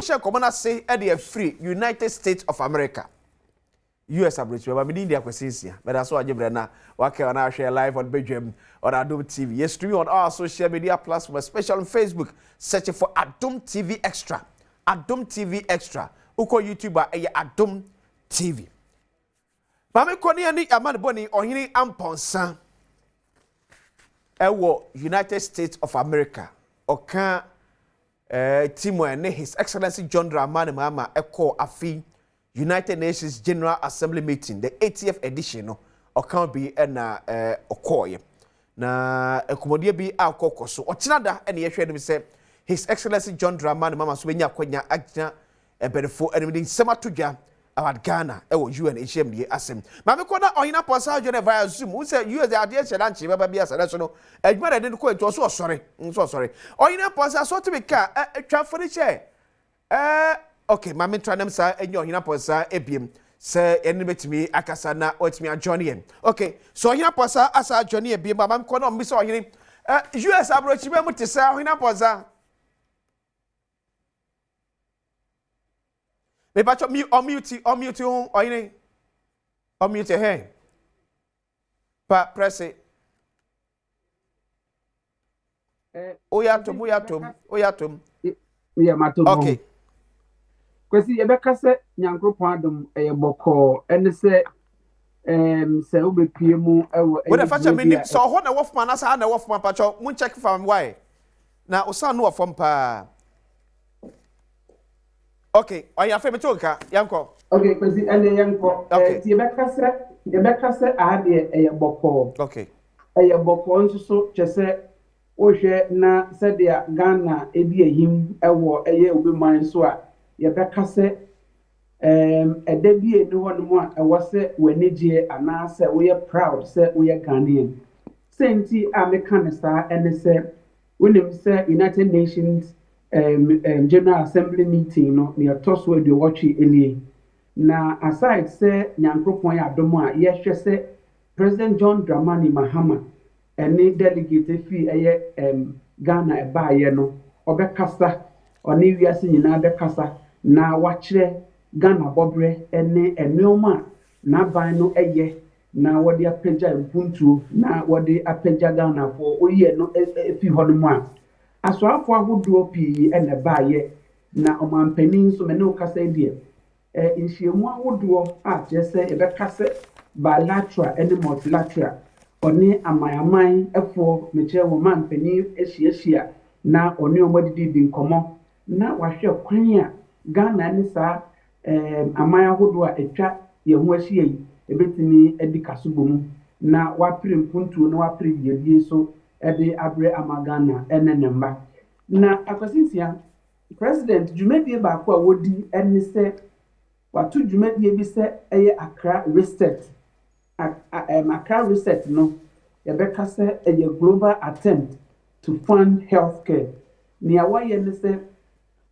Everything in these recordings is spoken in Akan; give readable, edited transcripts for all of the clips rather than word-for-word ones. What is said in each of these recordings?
Hyɛ nkɔmɔ n'ase ɛde afiri United States of America, US aburokyire ba. Mede India Kwasi Nsia mɛda so agye brɛ na waka ɔna ahwɛ live on Bedwam on Adom TV. Yɛ streaming on our social media platform, especially on Facebook. Search for Adom TV Extra, Adom TV Extra. Wokɔ YouTube a, ɛyɛ Adom TV. Maame kɔ ne ani ama ne bɔne. Ɔhene Ampɔnsa ɛwɔ United States of America, ɔka team a ɛne His Excellency John Dramani Mahama ɛkɔɔ afi United Nations General Assembly meeting, the 80th edition no, ɔka bi ɛna ɔkɔɔyɛ na nkɔmmɔdeɛ bi a ɔkɔkɔ so. Ɔkyena da ɛna yɛhwɛ anim sɛ His Excellency John Dramani Mahama so bɛnya akɔnya agyina mpanimfoɔ anim de nsɛm ato dwa about Ghana ɛwɔ UN nhyiamdie asɛm. Maame kɔ na Ɔhene Apɔnsa adwene via Zoom wo sɛ US adeɛ hyɛ da nkye bɛba bi asɛ so no adwuma na ɛde no kɔ nti ɔso ɔsɔre nso ɔsɔre. Ɔhene Apɔnsa so tumi ka ɛ twa foni kyɛ ok, maame ntra nam saa ɛnyɛ Ɔhene Apɔnsa ebiem sɛ yɛne no bɛtumi akasa na watumi ajoin yɛn. Ok, so Ɔhene Apɔnsa asa ajoin yɛn biem. Maame kɔ na ɔmbisa ɔhene US aburokyibɛ mu te sɛ Ɔhene Apɔnsa mepatwɔ mi ɔmute, ɔmute ho. Ɔhene, ɔmute hɛn pa press. Woyɛ atom, woyɛ atom, woyɛ atom. Yɛ mato. Ok. Kwasi, yɛbɛka sɛ Nyankoropɔn adom, ɛyɛ bɔkɔɔ. Ɛne sɛ sɛ wobɛpie mu ɛwɔ wode fa kyɛ menim sɛ ɔhɔ na ɛwɔ fam anaasɛ ha na ɛwɔ fam. Apakyɛw, mo nkyɛk fam wae na ɔsan no wɔ fam paa. Ok, ɔyɛ afei meto nka, yɛnkɔ. Ok Kwasi, ɛne yɛnkɔ. Ok. Nti yɛbɛka sɛ aha deɛ ɛyɛ bɔkɔɔ. Ɛyɛ bɔkɔɔ nso so kyɛ sɛ wohwɛ na sɛdeɛ Ghana edi ahim ɛwɔ ɛyɛ obi man so a, yɛbɛka sɛ ɛda bi eni hɔnom a ɛwɔ sɛ w'ani gyeɛ anaasɛ woyɛ proud sɛ woyɛ Ghanaian. Sɛ nti a meka ne saa ɛne sɛ wonim sɛ United Nations General Assembly meeting no, nea ɛtɔ so 80 nie. Na aside sɛ Nyankoropɔn yɛ adom a yɛhwɛ sɛ President John Dramani Mahama ɛne delegate firi ɛyɛ Ghana ɛbaayɛ no, ɔbɛkasa, ɔne wiase nyinaa bɛkasa na wakyerɛ Ghana bɔberɛ ɛne nneɛma a n'aban no ɛyɛ na wɔde apagya mpuntuo na wɔde apagya Ghanafoɔ. Oyi ɛno efi hɔnom a, asoafoɔ ahodoɔ pii ɛna ɛbaayɛ na ɔmanpanin nso mɛ ne wo kasa yi deɛ nhyiamu ahodoɔ a kyerɛ sɛ yɛbɛka sɛ bilateral ɛne multilateral, ɔne amanaman ɛfoɔ, mekyerɛ wɔn manpanin ahyiahyia na ɔne wɔn adididi nkɔmɔ na wahwɛ kwan a Ghana ne saa aman ahodoɔ a atwa yɛn ho ahyia yi ebetumi adi kaso bɔ mu na wapere mpuntuo na wapere yiedie so ɛde abrɛ ama Ghana ɛne ne mma. Na Akwasi Nsia, president dwumadie baako a wɔdi ɛne sɛ wato dwumadie bi sɛ ɛyɛ Accra Reset. Accra Reset no, yɛbɛka sɛ ɛyɛ global attempt to fund healthcare. Nea wayɛ ne sɛ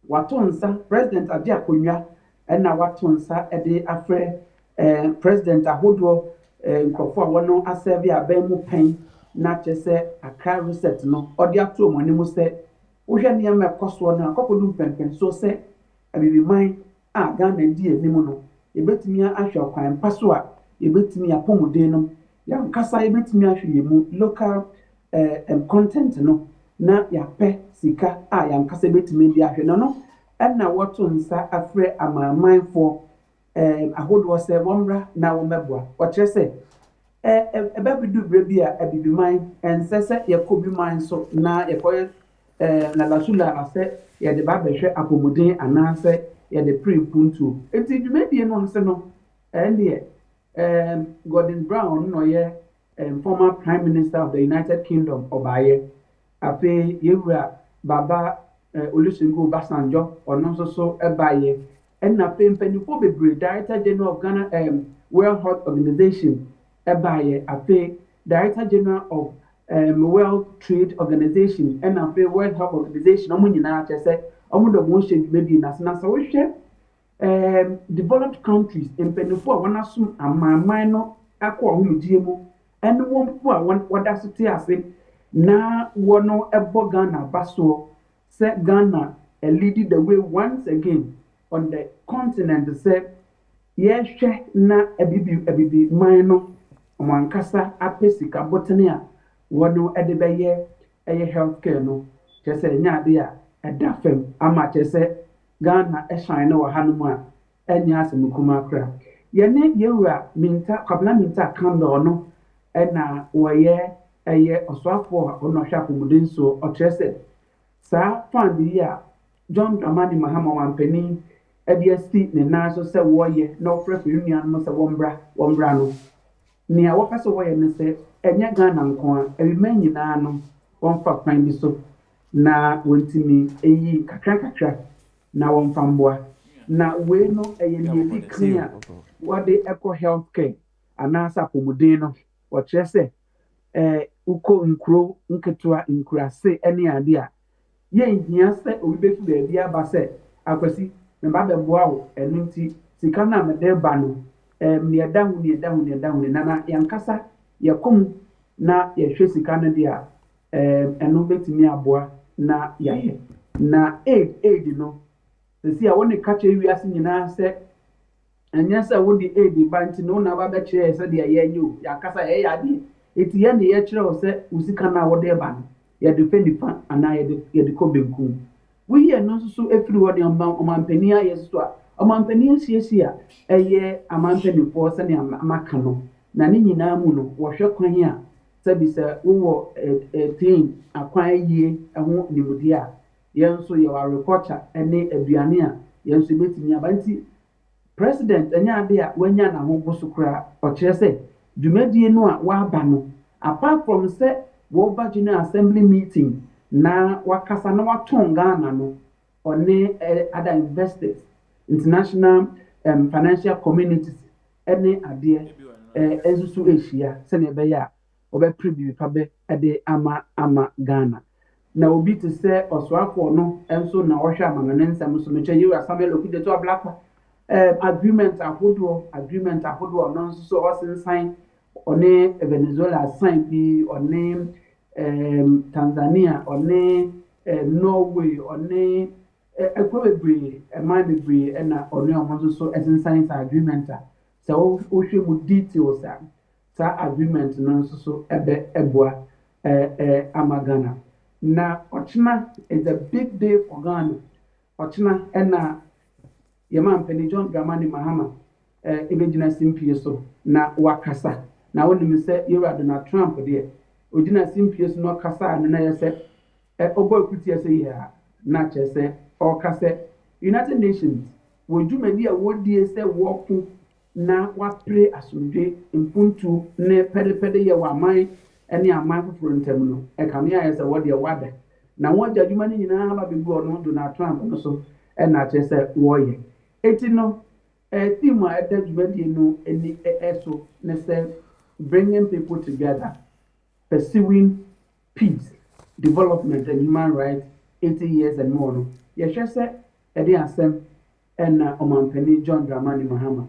wato nsa, president agye akonnwa ɛna wato nsa ɛde afrɛ president ahodoɔ, nkurɔfoɔ a wɔn asɛbe aban mu pɛn, na kyerɛ sɛ Accra Reset no, ɔde ato wɔn anim sɛ wohwɛ nneɛma ɛkɔ soɔ no akɔkɔdu mpɛmpɛnsoɔ sɛ abibiman a Ghana di anim no, yɛbɛtumi ahwɛ ɔkwan pa so a yɛbɛtumi apɔmuden no yɛankasa, yɛbɛtumi ahwɛ yɛn mu local content no na yɛapɛ sika a yɛankasa bɛtumi de ahwɛ no. Ɛna wɔto nsa afrɛ amanamanfoɔ ahodoɔ sɛ wɔmmra na wɔmmɛboa. Wɔkyerɛ sɛ ɛbɛbɛdu berɛ bi a abibiman ɛnsɛ sɛ yɛkɔ bi man so na yɛkɔyɛ lalasulala sɛ yɛde ba abɛhwɛ apɔmuden anaasɛ yɛde pere mpuntuo. Nti dwumadie no ase no, ɛndeɛ Gordon Brown na ɔyɛ former Prime Minister of the United Kingdom ɔbaayɛ. Afei yɛwura Baba Olusegun Obasanjo, ɔno nso so ɛbaayɛ. Ɛna afei mpanimfoɔ bebree, Director General of Ghana World Health Organization ɛbaayɛ, afei Director General of World Trade Organization, ɛna afei World Health Organization. Wɔn nyinaa kyerɛ sɛ wɔn de wɔn hyɛ dwumadie n'ase. Na sɛ wohwɛ developed countries mpanimfoɔ a wɔn asom amanaman no akɔ ahomegye mu ɛne wɔn mpo a wɔn wɔda so te ase na wɔn ɛbɔ Ghana aba soɔ sɛ Ghana. Leading the way once again on the continent sɛ yɛhwɛ na abibi man no wɔn ankasa apɛ sika botene a wɔn de bɛyɛ ɛyɛ healthcare no, kyerɛ sɛ ɛnyɛ ade a ɛda fam ama kyerɛ sɛ Ghana ɛhyɛn no wɔ hanom a ɛnyɛ asɛm kumaa koraa. Yɛne yɛwura Minta Kwabena Minta Akandoh no ɛna wɔyɛ ɛyɛ ɔsoafoɔ a ɔno ɔhwɛ apɔmuden so. Ɔkyerɛ sɛ saa fund yi a John Dramani Mahama wampanin ɛde asi ne nan so sɛ wɔreyɛ na ɔfrɛfrɛ ne nuanom sɛ wɔmmra no, nea wɔpɛ sɛ wɔyɛ ne sɛ ɛnyɛ Ghana nko a, abibiman nyinaa no wɔmfa kwan bi so na wɔntumi eyi kakra kakra na wɔmfa mboa. Na wei no ɛyɛ nea edi kan a wɔde ɛkɔ health care anaasɛ apɔmuden no. Wɔkyerɛ sɛ wokɔ nkuro nketewa, nkurase ne ade a, yɛnhia sɛ obi bɛfi baabi aba sɛ, "Akwasi, meba bɛboa wo, ɛno nti sika no a mede ba no, nea ɛda ho, nea ɛda ho, nea ɛda ho ne nana." Yɛnkasa yɛkɔ mu na yɛhwɛ sika no deɛ a, ɛno bɛtumi aboa na yɛayɛ. Na aid no sisi a wɔne ka kyerɛ wiase nyinaa sɛ ɛnyɛ sɛ wode aid ba nti na wo na aba bɛkyerɛ yɛ sɛdeɛ yɛnyɛ o, yɛankasa yɛyɛ adeɛ, eti yɛn ne yɛkyerɛ wo sɛ wo sika no a wɔde ba no, yɛde fɛ nifa anaa yɛde kɔ benkum. Woyi ɛno nso so efiri hɔ, ne ɔmampanin ayɛ so a ɔmampanin asiesie a ɛyɛ amanpanimfoɔ sɛnea maka no. Na ne nyinaa mu no, wɔhwɛ kwan a sɛbi sɛ wowɔ ɛ akwan yie ho nimdeɛ a, yɛn nso yɛwɔ agriculture ne aduane a yɛn nso yɛbɛtumi aba. Nti president ɛnyɛ ade a wanya n'ahobo so koraa. Ɔkyerɛ sɛ dwumadie no a waba no, apart from sɛ wɔba General Assembly meeting na wakasa na watɔn Ghana no, ɔne other investors, international financial communities ɛne adeɛ nso so ahyia sɛnea ɛbɛyɛ a wɔbɛpere biribi pa bɛ ɛde ama Ghana. Na obi te sɛ ɔsoafoɔ no nso na ɔhwɛ amanɔne nsɛm so, mekyɛ Yewura Samuel Okudzeto Ablakwa, agreement ahodoɔ ɔno nso so ɔsensan, ɔne Venezuela sign bi, ɔne Tanzania, ɔne Norway, ɔne ɛkuro bebree, ɛman bebree, ɛna ɔne ɔmo nso so ɛsensan saa agreement a sɛ wohwɛ mu details a, saa agreement no nso so ɛbɛ ɛboa ɛɛ ɛɛ ama Ghana. Na ɔkyena is a big day for Ghana. Ɔkyena ɛna yɛma mpanin John Dramani Mahama ɛbɛgyina simpie so na wakasa. Na wonim sɛ yɛwura Donald Trump deɛ, ogyina simpie so na ɔkasa a no na yɛ sɛ ɔbɔ ekutia sɛ yɛ a, na kyerɛ sɛ ɔka sɛ United Nations wɔ dwumadi a wɔdie sɛ wɔko na wapere asomdwe, mpuntu ne pɛdepɛde yɛ wɔ aman ne aman foforɔ ntam no, ɛkame ayɛ sɛ wɔdeɛ wada na wɔn agya adwuma no nyinaa aba bɛgu ɔno Donald Trump no so. Ɛna kyerɛ sɛ wɔreyɛ eti no, theme a ɛda dwumadie no ani ɛso ne sɛ "Bringing people together, pursuing peace, development and human rights, 80 years and more" no, yɛhwɛ sɛ ɛde asɛm ɛna ɔmampanin John Dramani Mahama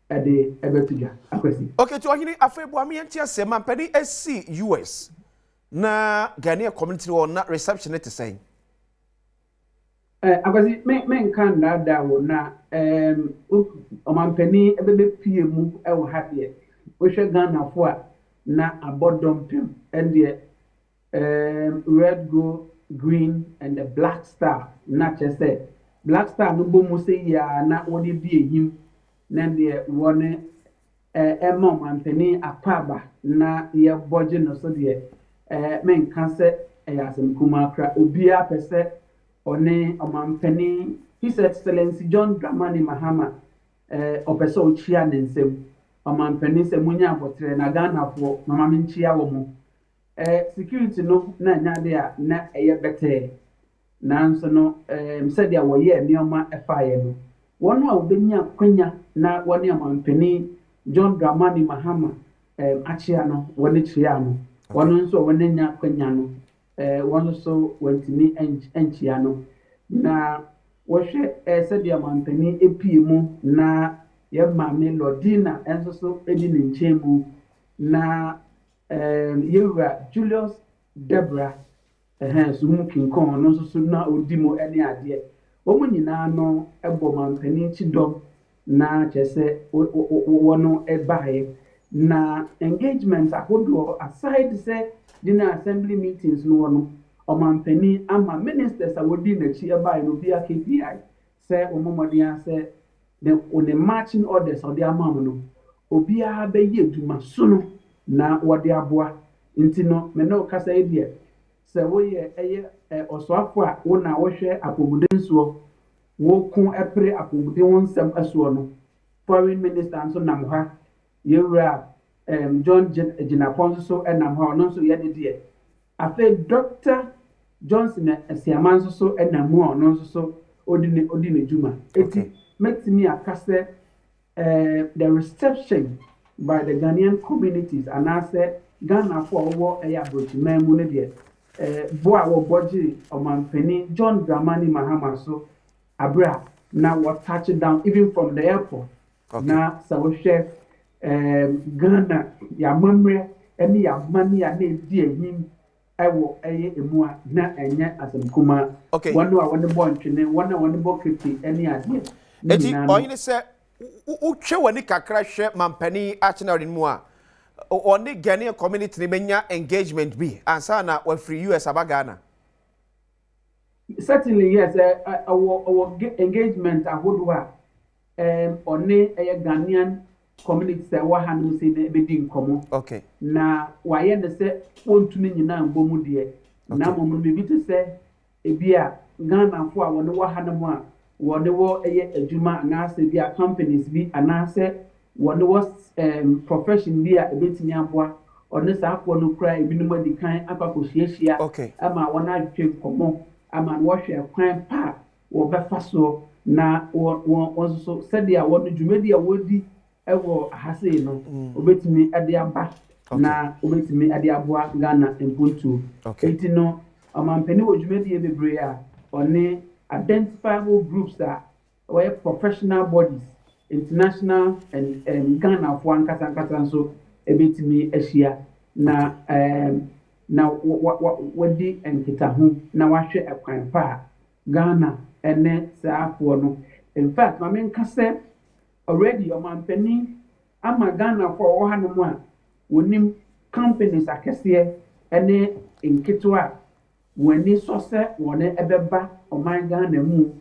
ɛde ɛbɛto dwa, Akwasi. Okay, ti ɔhene, afei buame yɛn ti asɛm. Mampanin esi US na Ghanaian community wɔ na reception te sɛn? Akwasi, me nka ndaadaa wɔ na ɔmampanin ɛbɛbɛpie mu ɛwɔ ha deɛ, wohwɛ Ghanafo a na abɔ dɔmpem ɛdeɛ red, gold, green and the black star, na kyerɛ sɛ black star no bɔ mu sɛ yia na wɔde di ehim na deɛ wɔne ɛma ɔmampanin akɔ na yɛbɔ gye no so deɛ, menka sɛ ɛyɛ asɛm kumaa kora. Obiara pɛ sɛ ɔne ɔmampanin His Excellency John Dramani Mahama ɔpɛ sɛ ɔkyia ne nsam. Ɔmampanin sɛ munya abɔtrɛ na Ghanafoɔ mama me nkyia wɔ mo. Security no na nya ade a na ɛyɛ bɛtɛɛ, nanso no sɛdeɛ wɔyɛɛ nneɛma ɛfaeɛ no, wɔn a wɔbɛnya akwanya na wɔne ɔmampanin John Dramani Mahama akyea no, wɔne kyea no. Wɔn nso a wɔn anya akwanya no, wɔn nso wɔntumi nkyea no. Na wɔhwɛ sɛdeɛ ɔmampanin epie mu na yɛn maame Lordina nso so di ne nkyɛn mu na yɛwura Julius Debra ɛhɛn so mu kinkɔn no nso so na odi mu ne adeɛ. Wɔn nyinaa no bɔ mampanin akyi dɔm na kyerɛ sɛ wɔn baeɛ. Na engagement ahodoɔ, aside sɛ General Assembly meetings no wɔ no, ɔmampanin ama ministers a wɔdi n'akyi baeɛ no obiara KPI sɛ wɔn mmɔden sɛ ne marching orders a ɔde ama wɔn no, obiara bɛyɛ adwuma so no na wɔde aboa. Nti no, me ne wo kasa yi deɛ, sɛ woyɛ ɛyɛ ɔsoafo a wo na wohwɛ apɔmuden soɔ, woko pere apɔmuden ho nsɛm soɔ no, foreign minister nso nam ha, yɛwura John Jinapor nso so nam ha, ɔno nso yɛ ne deɛ. Afei Dr Johnson Asiama nso so nam mu a ɔno nso so odi ne dwuma. Eti mɛtumi aka sɛ the reception by the Ghanaian communities anaasɛ Ghanafoɔ a wɔwɔ ɛyɛ aburokyiman mu no deɛ, bo a wɔbɔ gye ɔmampanin John Dramani Mahama so abere a na wɔ touch down even from the airport. Na sɛ wohwɛ Ghana yɛamammerɛ ne yɛamane a na ɛdi anim ɛwɔ ɛyɛ emu a, na ɛnyɛ asɛm kumaa. Wɔn a wɔde bɔ ntwene, wɔn a wɔde bɔ kete ne adeɛ ne Eti nyinaa no. Ɔhene, sɛ wotwe w'ani kakra hwɛ mampanin akyena no mu a, ɔne Ghanaian community no bɛnya engagement bi ansa na wafiri US aba Ghana? Certainly yes, ɔwɔ engagement ahodoɔ a ɔne ɛyɛ Ghanaian community sɛ ɛwɔ ha nom sɛ na ɛbɛdi nkɔmmɔ. Na wayɛ ne sɛ wɔntumi nyinaa mbɔ mu deɛ, na mmom no biribi te sɛ ebi a Ghanafoɔ a wɔne wɔ ha nom a wɔne wɔ ɛyɛ adwuma anaasɛ bi a companies bi anaasɛ wɔne wɔ profession bi a ebetumi aboa, ɔne saa afoɔ no kura ebinom adi kan akɔ akɔhyiahyia ama wɔn atwe nkɔmmɔ ama wɔhwɛ kwan pa a wɔbɛfa soɔ na wɔn nso so sɛdeɛ wɔn dwumadi a wɔdi ɛwɔ ha sei no, obetumi ɛde aba na obetumi ɛde aboa Ghana mpuntuo. Eti no, ɔmampanin wɔ dwumadie bebree a ɔne identifiable groups a wɔyɛ professional bodies, international and Ghanafoɔ ankasa ankasa nso ebetumi ahyia na wɔdi nkitaho na wahwɛ ɛkwan pa a Ghana ɛne saa afoɔ no. In fact, maame nka sɛ already ɔmampanin ama Ghanafoɔ a wɔwɔ hanom a wɔnim companies akɛseɛ ɛne nketewa a wɔn ani sɔ sɛ wɔn ɛbɛba ɔman Ghana mu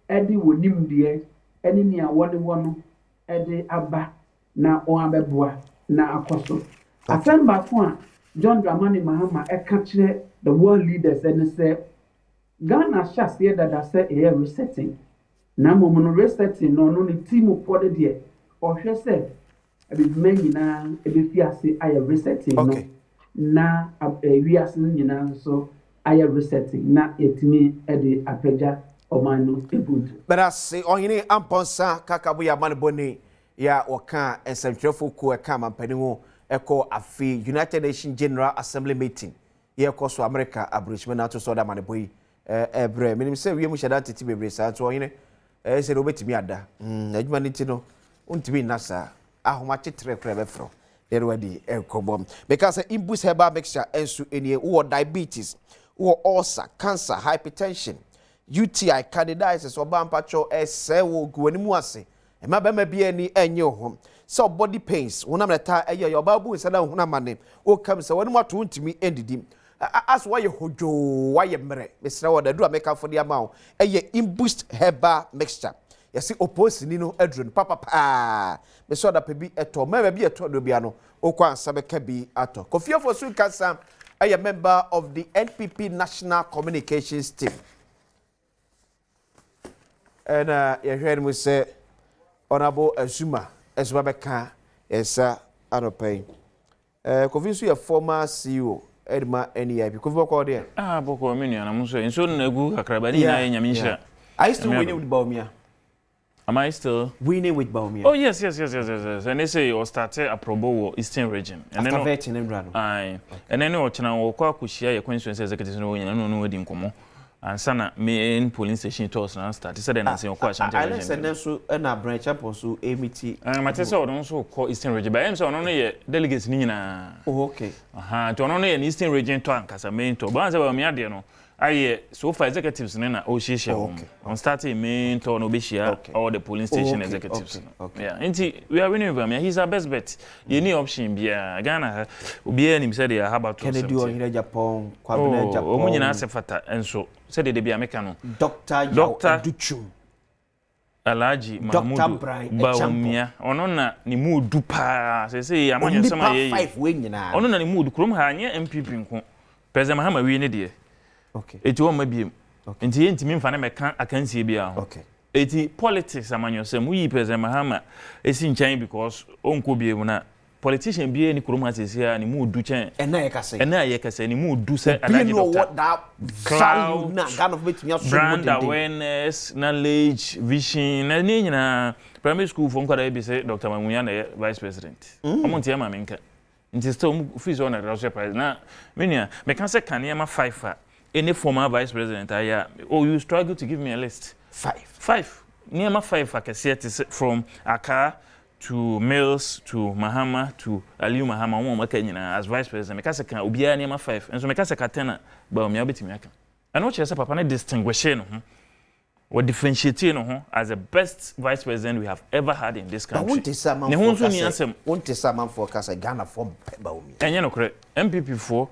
ɛde wɔn nimdeɛ ɛne nea wɔde wɔ no ɛde aba na wɔn abɛboa na akɔ so. Asɛm baako a John Dramani Mahama ɛka kyerɛ the world leaders ɛne sɛ Ghana hyɛ aseɛ dada sɛ ɛyɛ resetting, na mmom no resetting no, ɔno ne team foɔ no deɛ, ɔhwɛ sɛ abibima nyinaa ɛbɛfi ase ayɛ resetting no na wiase no nyinaa nso ayɛ resetting na yɛtumi ɛde apagya ɔman no ebutu. Bɛda ase, Ɔhene Ampɔnsa Kakabo yɛ amanebɔne yɛ a wɔka nsɛmtwerɛfoɔ kuo ɛka amampanin ho ɛkɔ afe United Nations General Assembly meeting yɛkɔ so America aburokyima no ato so. Ɔde amanebɔ yi ɛbrɛ menim sɛ wiem hyɛ da tete bebree saa, nti ɔhene ɛyɛ sɛ de wobɛtumi ada adwuma no nti no wontumi nna saa ahomakyetrɛ koraa bɛfrɛ yɛde wadi nkɔmmɔ. Meka sɛ Imbus herbal mixture nso nie. Wowɔ diabetes, wowɔ ulcer, cancer, hypertension, UTI, candidiasis, ɔbaa mpakyɛw ɛsɛe wo gu w'anim ase, ɛma bɛrima bi ani ɛnyɛ wo ho sɛ body pains, honam na ɛta ɛyɛ yɛ ɔbaa bu nsa na honam ane wokam sɛ w'anim ato, wontumi ndidi aso, wayɛ hodwoo, wayɛ mmerɛ, mesrɛ wɔ dadu a mekafo de ama wo ɛyɛ Imboost herbal mixture. Yɛsi oposini no aduro no papapaa. Mesɛ ɔdapɛ bi ɛtɔ mmarima bi ɛtɔ do bia no wokɔ ansa bɛka bi atɔ. Kofi Ofosu Nkansah ɛyɛ member of the NPP National Communications Team, ɛna yɛhwɛ no mu sɛ Honourable Azuma ɛnso bɛka yɛnsa anɔpa yi. Kofi nso yɛ former CEO ɛde ma NEIP. Kofi, bɔkɔ deɛ? Ah, bɔkɔ, me nua, na mo nso nsuo no na egu kakra ba ne nyinaa yɛ Nyame nhyira. Are you still winning with Bawumia? Am I still winning with Bawumia? Oh yes. And they say o start aprɔbɔ wɔ Eastern Region. After vetting ne ndra no. Aye. Ɛnɛ ne ɔkyena wɔkɔ akɔhyia yɛ constituency executives no nyinaa no wɔdi nkɔmmɔ ansa na main polling station tours na start sɛ dɛ nansi ɔkɔ Ashanti Region. I sɛ ne nso ɛna Bryan Acheampong nso emiti. Ɛn, mate sɛ ɔno nso kɔ Eastern Region, but ɛyɛ sɛ ɔno no yɛ delegates ne nyinaa. Nti ɔno no yɛ ne Eastern Region tɔ ankasa main tɔ. Báwọn sɛ Bawumia deɛ no Ayɛ so far executives no na ɔrehyiahyia Oh, wɔn. okay. On starting main tour no, ɔbɛhyia all the polling station executives no. Yeah, nti we are winning with him. He's our best bet. Yɛni option biara. Ghana ha, obiara nim sɛdeɛ ha bato Kennedy sɛm teɛ. Ɔhene Japan, Kwabena Oh, Japan. ɔmo nyinaa sɛ fata nso sɛdeɛ de bia meka no. Dr. Yaw Dr. Adutwum. Alhaji Dr. Mahmudu Brian Bawumia, ɔno na ne mu du paa sɛ amanyɔsɛm a Onipa yɛyɛ. five wei nyinaa. Ɔno na ne mu du kurom ha, nyɛ NPP nko. President Mahama wie ne deɛ. Eti wɔn ma biem. Nti yɛntumi nfa ne mɛka akansie biara ho. Eti politics, amanyɔsɛm, woyi President Mahama esi nkyɛn because ɔnkɔ biem na politician biara ni kurom ha sɛsɛ a ne mu du kyɛn. Ɛna yɛ kasa yi. Ɛna a yɛkasa ne mu du sɛ Obi Alhaji ni Doctor. ɔwɔ that value na Ghana fo betumi aso mu Brand denden. awareness, knowledge, vision na ne nyinaa, primary school fo nkwadaa bi sɛ Dr. Bawumia na yɛ vice president. Ɔmo nti ɛma mi nka nti still ɔmo firi sɛ ɔna ɛda so yɛ president. Na me nua, meka sɛ ka nneɛma five a ɛne former vice president ayɛ a, oh, you struggle to give me a list. Five. Five, nneɛma five akɛseɛ te sɛ from Aka to Mills to Mahama to Aliu Mahama, wɔn a wɔaka nyinaa as vice president, meka sɛ ka obiara nneɛma five nso, meka sɛ ka 10 a, Bawumia wobɛtumi aka. Ɛno kyerɛ sɛ papa no distinguish ne ho, wɔ differentiate ne ho as the best vice president we have ever had in this But country. wonte sɛ Ne ho amanfoɔ nso ni kasa. asɛm. Wonte sɛ amanfoɔ kasa Ghana fo mpɛ Bawumia? Ɛnyɛ nokorɛ. NPP foɔ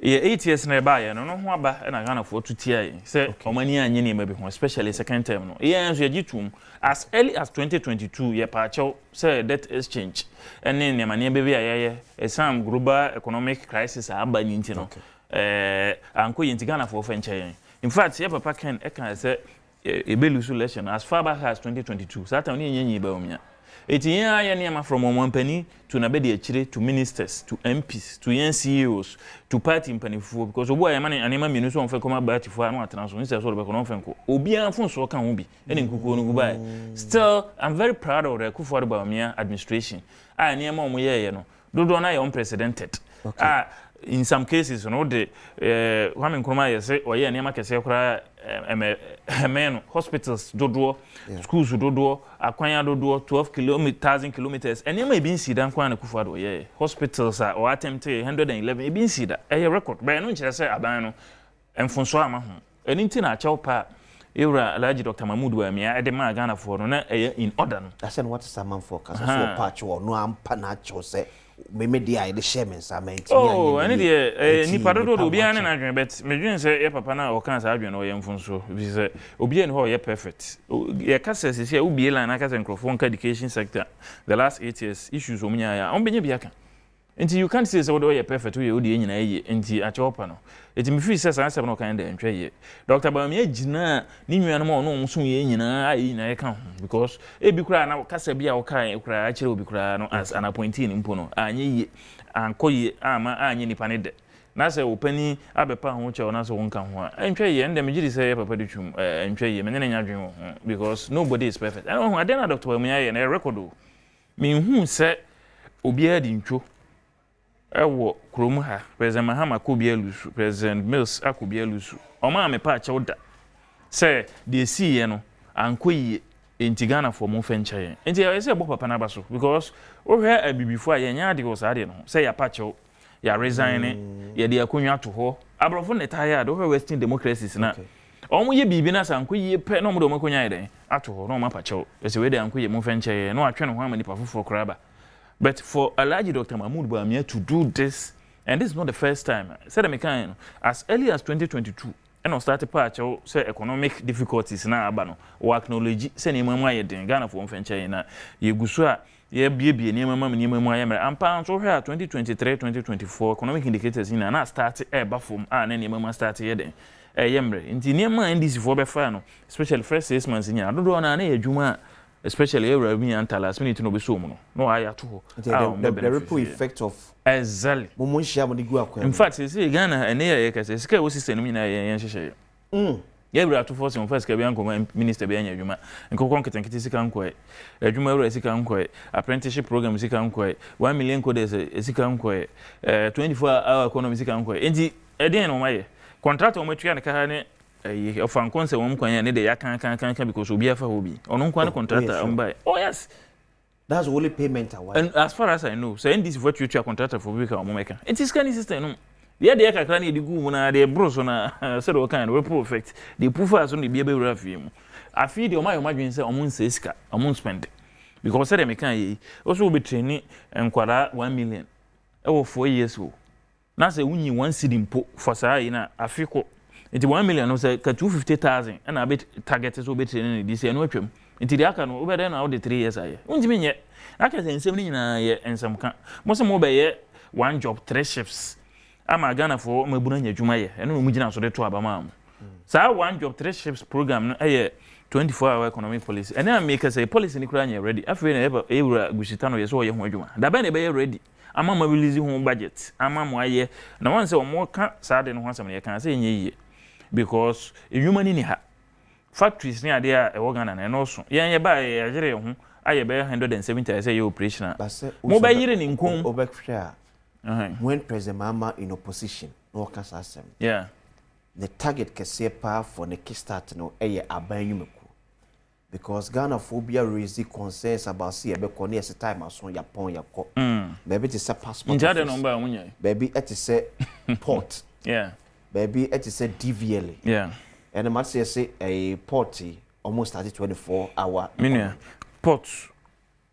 yɛ 8 years na ɛbaayɛ no ho aba ɛna Ghanafoɔ to tia yɛn sɛ ɔmo ani anyɛ nneɛma bi ho, especially second term no. Yɛn nso yɛgye tom as early as 2022, yɛ paakyɛw sɛ debt exchange ɛne nneɛma nneɛma bi a yɛyɛ ɛsan global economic crisis a aba ne nti no ankɔ yɛn, nti Ghanafoɔ fɛ nkyɛn yɛn. In fact, yɛ papa Ken ɛka sɛ ebe lose election as far back as 2022. Saa time ne yɛnyɛ nyi Bawumia. Eti yɛn ayɛ nneɛma from ɔmampanin to n'abɛdi akyire to ministers to MPs to yɛn CEOs to party mpanimfoɔ, because obu a yɛma ne nneɛma mmienu so wɔn fɛ kɔma partyfoɔ a na watena so nsɛ so ɔde bɛkɔ na wɔn fɛ nkɔ obiara mfonsoɔ ka ho bi ɛne nkukuo no gu baeɛ. Still, I'm very proud of the Akufo-Addo Bawumia administration a nneɛma a wɔn yɛɛyɛ no dodoɔ no ayɛ unprecedented, a in some cases no wode Kwame Nkrumah yɛ sɛ ɔyɛ nneɛma kɛseɛ koraa, ɛmɛ ɛmɛn no hospitals dodoɔ, schools dodoɔ, akwan dodoɔ, 12 kilometer thousand kilometers, nneɛma ebi nsi da nkwan na Akufo-Addo ɔyɛ hospitals a ɔwɔ attempt 111, ebi nsi da, ɛyɛ record bɛyɛ no nkyerɛ sɛ aban no mfonsoɔ ama ho. Ɛno nti na akyɛw pa ewura Alhaji Dr Mahmood Bawumia ɛde maa Ghanafoɔ no na ɛyɛ in order no. Asɛ no wate sɛ amanfoɔ kasa so ɔpa akyɛw, ɔno ampa na akyɛw sɛ meme deɛ a yɛde hyɛ me nsa ma ntumi. Oh, ɛne deɛ nipa dodoɔ de obiara ne n'adwene, but medwene sɛ yɛ papa no a ɔka saa adwene no ɔyɛ mfonso, ɛfiri sɛ obiara ni hɔ a ɔyɛ perfect. Yɛka sɛ sisi a wobie line aka sɛ nkurɔfoɔ nka education sector the last 8 years issues wɔn nyinaa a wɔn bɛnya bi aka, nti you can't say sɛ wode ɔyɛ perfect, woyɛ wode yɛ nyinaa yie. Nti akyɛ wɔpa no ɛti mefiri sɛ saa asɛm no ɔkan dɛ ntwa yie. Dr Bawumia gyina ne nuanom a ɔno ɔmo so yɛ nyinaa a yɛ nyinaa yɛka ho, because ebi koraa na kasa bi a wɔka koraa akyerɛ obi koraa no as an appointee no mpo no anyɛ yie, ankɔ yie, ama anyɛ nipa ne dɛ, na sɛ wo pani abɛpa ho kyɛw na sɛ wonka ho a ɛntwa yie. Ɛndɛ megye di sɛ yɛ papa de twum ɛntwa yie. Mene ne nya adwene wɔ ho because nobody is perfect. Ɛna ɔho adeɛ na Dr Bawumia yɛ no ɛyɛ record o. Menhuu sɛ obiara di ntwo ɛwɔ kurom ha. President Mahama kɔ obiara lose, President Mills akɔ obiara lose, ɔmo a mepa akyɛw da sɛ deɛ esiiɛ no ankɔ yie, nti Ghanafoɔ mo mfɛ nkyɛn yɛn. Nti ɛyɛ sɛ ɛbɔ papa n'aba so because wohwɛ abibifoɔ a yɛnyɛ adeɛ wɔ saa adeɛ no ho sɛ yɛapa kyɛw, yɛaresign ne yɛde akonnwa ato hɔ. Aborɔfo ne taa yɛ ade. Wohwɛ Western democracies na wɔn yɛ biribi na sɛ ankɔ yie pɛ na wɔn de wɔn akonnwa yɛ dɛn ato hɔ na wɔn apa kyɛw ɛsɛ wei de ankɔ yie, mo mfɛ nkyɛn yɛn, na wɔatwe ne ho ama nipa foforɔ koraa ba. But for Alhaji Dr. Mahmoud Bawumia to do this, and this is not the first time, sɛdeɛ meka no, as early as 2022 ɛna ɔstart pa akyɛw sɛ economic difficulties na aba no, wɔ acknowledge sɛ nneɛma mu ayɛ den, Ghanafoɔ mfɛ nkyɛn na yɛgu so a yɛbiebie nneɛma mu ama nneɛma mu ayɛ mmerɛ ampa. Nso hwɛ a 2023, 2024 economic indicators nyinaa na start ɛɛba fam a na nneɛma mu start yɛ den, ɛyɛ mmerɛ. Nti nneɛma a NDC foɔ bɛfa no, especially first 6 months nyinaa dodoɔ no a na yɛ adwuma a especially ewura bi yɛn last minute na obɛsɔ mu no na wayɛ ato hɔ. Nti the ripple effect of mo mo nhyia mo de gu akwan In fact, sɛ Ghana ɛne yɛ kɛsɛ sika a ɛwɔ system no mu nyinaa yɛ yɛn hyehyɛ yɛ. Yɛwura atofo sɛ wɔmfa sika bi ankɔma minister bi anya adwuma, nkokɔ nketenkete sika nkɔɛ, adwuma wura sika nkɔɛ, apprenticeship program sika nkɔɛ, 1 million coders sika nkɔɛ, 24 hour economy sika nkɔɛ. Nti ɛdeɛn na wɔn ayɛ? Contractor wɔn atua ne ka ha ne ɛyi ɔfa nkɔnsɛ wɔn kwan yɛ ne de yɛ kan because obi afa hɔ bi, ɔno nkwan ne contractor sure. ɔmo ba yɛ. Oh yes. That's the only payment a wayɛ. And as far as I know, sɛ NDC fo atuatua contractor fo bi ka wɔn mɛka. Nti sika ne system no. Yɛ deɛ kakra na yɛde guu mu no ara, deɛ ɛboro so no ara, sɛdeɛ wɔkae no, ripple effect, deɛ ɛpu faa so no deɛ ebi abɛwura afie mu. Afei deɛ wɔayɛ wɔn adwene sɛ wɔnsɛe sika, wɔnspɛnde. Because sɛdeɛ mekaeɛ yi, wo sɛ wobɛtraini nkwadaa 1 million ɛwɔ 4 years o, na sɛ wonyi 1 cedi mpo for saa yi no a, afe kɔ. Nti 1 million no, sɛ ka 250,000 ɛna abɛ target sɛ wobɛtraini no di sɛ ɛno atwam. Nti deɛ aka no, wobɛdɛn na wode 3 years ayɛ? Wontumi nyɛ. Aka sɛ nsɛm no nyinaa yɛ nsɛmka. Mo sɛ mobɛyɛ one job three shifts ama Ghanafoɔ mabunu anya adwuma yɛ, ɛno na ɔmu gyina so de to aba maa mo. Saa one job three shifts program no ɛyɛ 24 hour economic policy. Ɛne a meka sɛ policy no koraa nyɛ ready. Afei na ɛyɛ ɛwura Gusita no yɛ sɛ ɔyɛ ho adwuma. Da bɛn na ɛbɛyɛ ready ama ma release ho budget ama mo ayɛ? Na wɔn sɛ wɔn ka saa de no ho asɛm no, yɛka sɛ ɛnyɛ yie because nnwuma no ni ha. Factories ne adeɛ a ɛwɔ Ghana no ɛnɔɔso. Yɛn yɛ baa yɛ yɛayere yɛn ho ayɛ bɛyɛ 170 ayɛ sɛ ɛyɛ operational. But sɛ mo bɛyere ne nkom. Wobɛhwɛ a, when President Mahama in opposition na ɔka saa asɛm, ne target kɛseɛ paa for ne kickstart no ɛyɛ aban nnwumakuo, because Ghanafoɔ bi raise concerns about sɛ yɛbɛkɔ ne yɛsɛ time aso, yɛapɔn, yɛkɔ baabi te sɛ passport Nti adɛn na office, ɔmbaa a wonyɛ? Baabi ɛte sɛ port, baabi ɛte sɛ DVLA. Ɛna mate sɛ yɛsɛ ɛyɛ port yi, ɔmo start 24 hour. Me nua, port,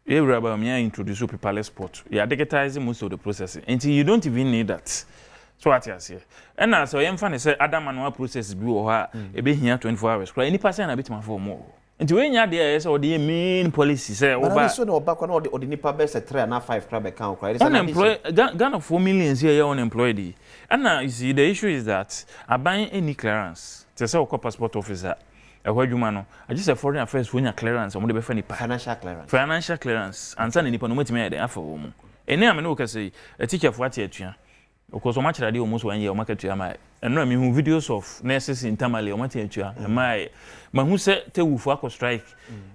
yɛwura ba mi introduce paperless port, yɛ digitize most of the process, nti you don't even need that. So ate aseɛ? Ɛna sɛ ɔyɛmfa ne sɛ ada manual process bi wɔ hɔ a ɛbɛhia 24 hours koraa, nipa sɛn na bɛtumi afa ɔmo wɔ hɔ? Nti wei nya adeɛ a ɛyɛ sɛ ɔde yɛ main policy sɛ But woba ade so na ɔba kɔ na ɔde nipa bɛyɛ sɛ three anaa five kora bɛka ho koraa. It is an addition. Unemployed Ghanafoɔ millions yi a ɛyɛ unemployed yi, ɛna you see, the issue is that aban any clearance te sɛ wokɔ passport office a, ɛhɔ adwuma no agye sɛ foreign affairs foɔ nya clearance a wɔde bɛfa nipa. Financial clearance. Financial clearance ansa na nipa no wɔatumi ayɛ dɛn afa wɔn mu. Ɛne a me ne wo kasa yi, atikyafoɔ ate atua because wɔn akyerɛ adeɛ wɔn so wɔn yɛ wɔn akatua ma ɛno a mehu videos of nurses in Tamale, wɔn ate atua mmaa yɛ. Mahu sɛ tewufoɔ akɔ strike,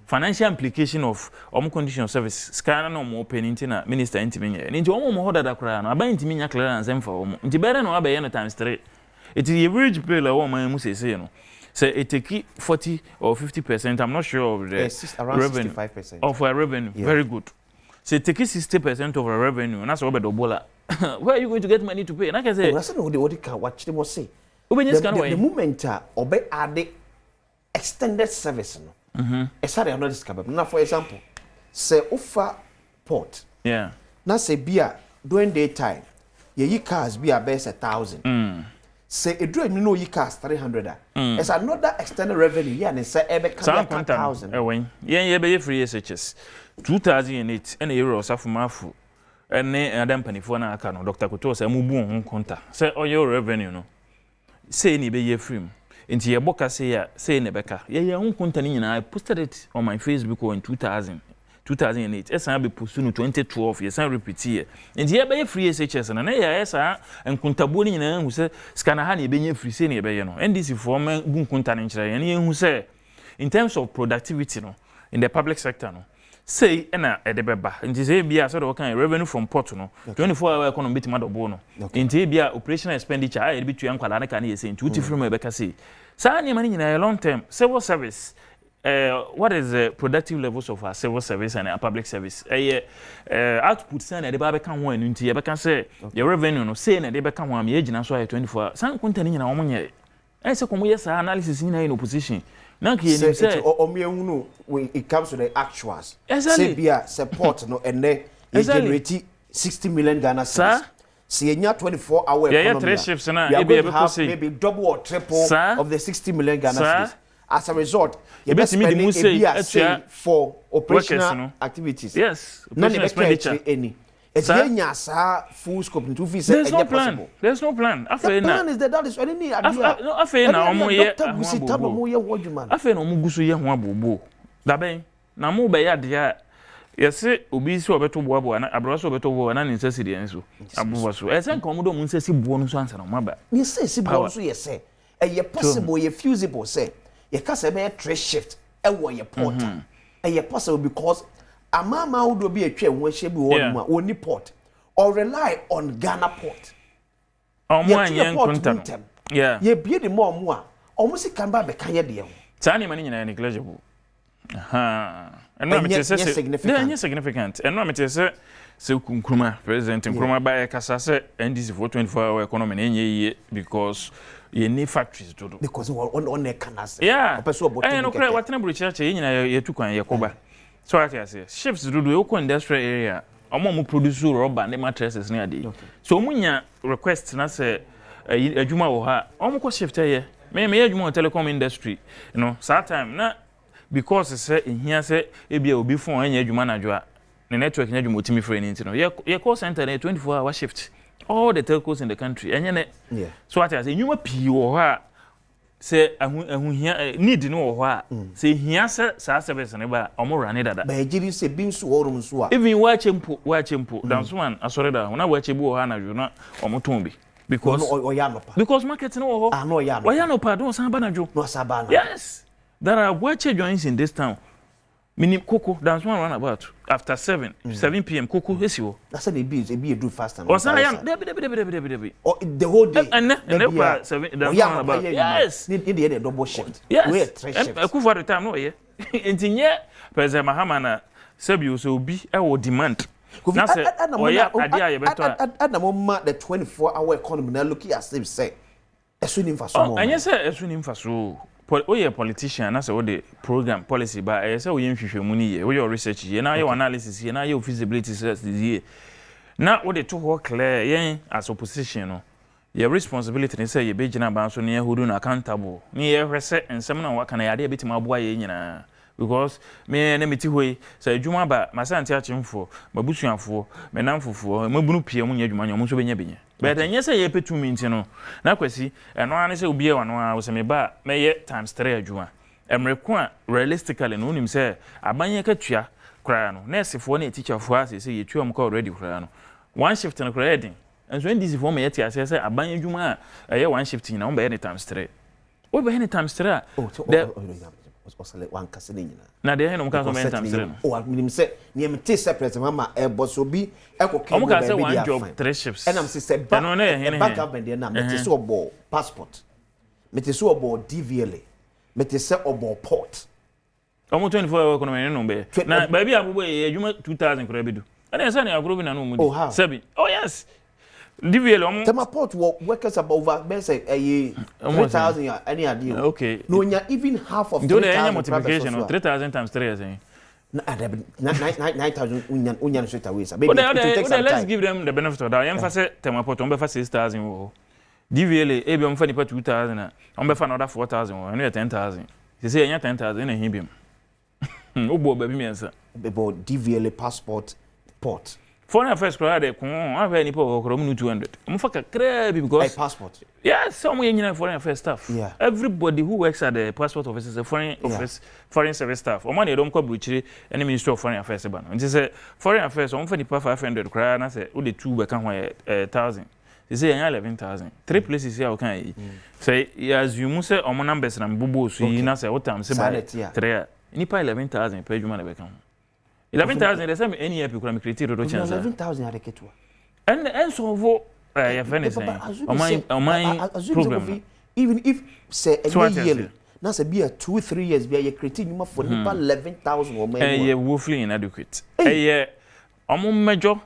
financial implication of wɔn condition of service, sika na wɔn pɛ ne nti na minister ntumi nyɛ ne nti wɔn wɔn hɔ dada koraa no, aban ntumi nya clearance mfa wɔn. Nti bɛyɛ dɛ na wɔabɛyɛ no times three. Eti yɛ wage bill a ɛwɔ ɔman mu seesei no, sɛ eteki 40 or 50%, I'm not sure of the around revenue 65%. Of our revenue. Very good. Sɛ eteki 60% of our revenue na sɛ wɔbɛ double a, where are you going to get money to pay? Na kɛ sɛ Oh, na sɛ na ɔde ka wakyerɛ mu sɛ wobɛnya sika no the wɔ moment a ɔbɛ add extended service no, ɛsa de another sika bɛm. Na for example, sɛ wofa port na sɛ bi a during day time yɛyi cars bi a bɛyɛ sɛ 1,000, sɛ eduru enyim na oyi cars 300 a, it's another extended revenue yɛ a ne nsa ɛbɛka Saa bi aka nkonta no 1,000. Ɛwɛn yɛn yɛbɛyɛ free SHS 2008, ɛna yɛwura Ɔsafo Maafo ɛne ada mpanimfoɔ no a aka no, Dr Koto, sɛ mo bu wɔn ho nkonta sɛ ɔyɛ revenue no sei na ɛbɛyɛ afiri mu, nti yɛbɔ ka sei a, sei na ɛbɛka. Yɛyɛ ho nkonta no nyinaa. I posted it on my Facebook in 2000 2008, ɛsan bɛ post no 2012, yɛsan repeat yɛ. Nti yɛbɛyɛ free SHS no na yɛayɛ saa nkontabuo no nyinaa hu sɛ sika na ha na yɛbɛnya firi, sei na yɛbɛyɛ no. NDC foɔ ma bu nkonta no nkyerɛ yɛn na yɛhu sɛ in terms of productivity no in the public sector no, sei ɛna ɛde bɛba. Nti sɛ ebi a sɛdeɛ wɔka revenue from port no, 24 hour economy bɛtumi adɔbo no. Nti ebi a operational expenditure a yɛde bɛtua nkwadaa ne ka ne yɛ sei, nti wote firi mu a, yɛbɛka sei. Saa nneɛma no nyinaa yɛ long term. Civil service, what is the productive levels of our civil service and our public service? Ɛyɛ output sɛn na yɛde ba bɛka ho? Ɛno nti yɛbɛka sɛ yɛ revenue no sei na yɛde bɛka ho ama yɛgyina so ayɛ 24 hour. Saa nkonta no nyinaa wɔn nyɛ. Ɛyɛ sɛ kɔn yɛ saa analysis nyinaa in opposition na nka yɛnim sɛ sɛ ɔmo ehunu when it comes to the actuals, sɛ bi a sɛ port no ɛnɛ yɛ generate 60 million Ghana cedis, sɛ yɛnya 24 hour economy three shifts na we are going to have maybe double or triple of the 60 million Ghana cedis. As a result, yɛbɛ spend ebi a say for operational activities na ne bɛka akyire ɛni. Ɛti yɛn nya saa full scope nti wofi sɛ ɛnyɛ possible. There is no plan. Afei na the plan is there, that is ɛni ni adeɛ a afei na wɔn yɛ Dr. Gusi Tano mo yɛ ho adwuma no. Afei na wɔn gu so yɛ ho abobo dabɛn na mo bɛyɛ adeɛ a yɛsɛ obi sɛ ɔbɛto boaboa na aberewa sɛ ɔbɛto boaboa na ne nsa si deɛ nso aboa so, ɛsɛ nka wɔn de wɔn nsa si boɔ no so ansa na wɔn aba. Ne nsa si boɔ no so yɛ sɛ ɛyɛ possible, yɛ feasible sɛ yɛka sɛ ɛbɛyɛ three shift ɛwɔ yɛ port a, ɛyɛ possible because amaama ahodoɔ bi atwa ɛho ahyia bi wɔ hɔ nom a wɔnni port or rely on Ghana port. Ɔmo anyɛ nkonta no. Yɛbie de ma ɔmo a, ɔmo sika ba bɛka yɛ deɛ ho. Saa nneɛma no nyinaa yɛ negligible. Ɛno a mete sɛ sɛ significant. Ɛnyɛ significant. Ɛno a mete sɛ Sɛ Nkrumah, President Nkrumah baeɛ kasa sɛ NDC foɔ 24 hour economy no ɛnyɛ yie because yɛnni factories dodo. Because ɔna ɛka n'asɛm. Yeah. Ɔpɛ sɛ ɔbɔ Ɛyɛ table nokorɛ, kɛkɛ. watena burokyiri akyɛ, yɛn nyinaa yɛtu kwan yɛkɔ ba. So wate aseɛ, ships dodo, wokɔ industrial area, wɔn a wɔn produce rubber ne mattresses ne adeɛ. So wɔn nya request na sɛ ɛyi adwuma wɔ hɔ a, wɔn kɔ shift ɛyɛ. Me meyɛ adwuma wɔ telecom industry no, saa time na because sɛ ehia sɛ ebia obi phone ɛnyɛ adwuma anadwo a, ne network nyɛ adwuma otumi frɛ no nti no, yɛ call center no yɛ 24 hour shift. All the telcos in the country, ɛnyɛ nɛ. So ate ase, nnwuma pii wɔ hɔ a sɛ ahu ahuhia eh, need no wɔ hɔ a, sɛ ehia sɛ saa service no ba a, wɔn run dada. But ɛgye di sɛ bi nso wɔ hɔnom nso a. Even waakye mpo, waakye mpo, Dansoman asɔre da ho na waakye bi wɔ hɔ anadwo na wɔn tɔn bi. Because Ɔno ɔyɛ anɔpa. Because market no wɔ hɔ. Ah, na ɔyɛ anɔpa. Ɔyɛ anɔpa na ɔsan ba anadwo. Na ɔsan ba anadwo. Yes. There are waakye joints in this town. Menim koko, Dansoman roundabout, after 7, 7 pm, koko esi hɔ. Na sɛ na ebi ebi edu fast na Ɔsan yɛ dabi dabi dabi dabi dabi dabi. The whole day. Ɛnɛ ɛnɛ kura 7, Dansoman roundabout. Yes. Ne ne deɛ yɛ double shift. Yes. Wei yɛ three shift. Akufo Addo time no ɔyɛ. Nti nyɛ President Mahama na sɛbi o sɛ obi ɛwɔ demand. Na sɛ ɔyɛ adeɛ a yɛbɛtɔ a. Ɛna mo ma the 24 hour economy na looking as if sɛ ɛso ni mfaso ma ɔman. Ɛnyɛ sɛ ɛso ni mfaso o. Woyɛ politician na sɛ wode program, policy ba a, ɛyɛ sɛ woyɛ nhwehwɛmu no yie, woyɛ wo research yie, na woyɛ wo analysis yie, na woyɛ wo feasibility studies yie, na wode to hɔ clear. Yɛn as opposition no, yɛ responsibility ne sɛ yɛbɛgyina aban so na yɛhold no accountable, na yɛhwɛ sɛ nsɛm no a waka no ɛyɛ adeɛ a ɛbɛtumi aboa yɛn nyinaa. Because me ɛnɛ mete hɔ yi, sɛ adwuma ba a, m'Asante Akyemfoɔ, m'abusuafoɔ, me nnamfofoɔ, mmabunu pii a wɔnyɛ adwuma nyɛ, wɔn nso bɛnya bi nyɛ. But ɛnyɛ sɛ yɛpɛ tumi nti no, na Kwasi, ɛno ara ne sɛ obiara wɔ ano ara, wo sɛ meba a, mɛyɛ times three adwuma. Mmere ko a realistically no, wonim sɛ aban yi akatua koraa no, nɛɛsefoɔ ne atikyafoɔ a seesei yɛtua wɔn ka already koraa no, one shift no koraa ɛyɛ den. Nso NDC foɔ ma yɛte aseɛ sɛ aban adwuma a ɛyɛ one shift nyinaa, wɔbɛyɛ no times three. Wobɛyɛ no times three a, Oh, so the ɔsɛlɛ wankasa ne nyinaa. Na deɛ ɛhe na wɔn ka sɛ wɔbɛyɛ no times three no? Oh, menim sɛ nea mete sɛ President Mahama ɛbɔ sɛ obi ɛkɔ kɛn Wɔn mu kaa sɛ baabi one deɛ job fine. three shifts. Ɛnam sɛ sɛ ɛba Ɛno na ɛyɛ he ne ɛba he? government deɛ na mete sɛ ɔbɔ passport, mete sɛ ɔbɔ DVLA, mete sɛ ɔbɔ port. Wɔn 24 hour economy ne nom bɛyɛ. Na baabi a abobɔ yɛ adwuma 2000 koraa bɛdu. Ɛna ɛsɛ ne agorɔ bi na no wɔn di. Oh, how? Sɛbi. Oh yes. DVLA wɔn. Tema port wɔ workers about over bɛyɛ sɛ ɛyɛ 3000 ɛne adeɛ o. Okay. Na onya even half of Nti o de ɛnyɛ 3000 multiplication no 3000 times 3 yɛ sɛn? Na adabi na 9 9000 onya onya no straight away sa. Baby O de o it will de take o de some let's time. give them the benefit of doubt. Yɛn fa sɛ Tema port wɔn bɛfa 6000 wɔ hɔ. DVLA ebi wɔn fa nipa 2000 a wɔn bɛfa another 4000 wɔ hɔ. Ɛno yɛ 10000. Sese yɛnya 10000 ɛna ɛhe biom. Wobɔ baabi mmiɛnsa. Bɛbɔ DVLA passport port. Foreign affairs koraa de ko ahwɛ nipa wɔ hɔ koraa wɔn nu 200. Wɔn fa kakraa bi because. Ɛyɛ passport. Yes, sɛ wɔn yɛ nyinaa foreign affairs staff. Yeah. Everybody who works at the passport office is a foreign office, foreign service staff. Wɔn a na yɛde wɔn kɔ aburukyire ne Ministry of Foreign Affairs ba no. Nti sɛ foreign affairs wɔn fa nipa 500 koraa na sɛ wode two bɛka ho a yɛ 1000. Sɛ yɛnya 11,000. Three places yi a wɔka yi. Sɛ yɛ assume sɛ wɔn numbers na mebobɔɔ so yi na sɛ wo times by three a, nipa 11,000 pɛ adwuma na ɛbɛka ho. 11,000 deɛ sɛ me NEIP koraa me create dodo kyɛn saa. 11,000 ade ketewa. Ɛn ɛnsɔlvo ɛɛ yɛfrɛ ne sɛn ɔman ɔman problem no. Even if sɛ ɛnyɛ yearly na sɛ bi a 2 3 years bi a yɛ create nnwuma for nipa 11,000 wɔ ɔman mu a. Ɛyɛ woefully inadequate. Ɛyɛ ɔmo mmɛdwɔ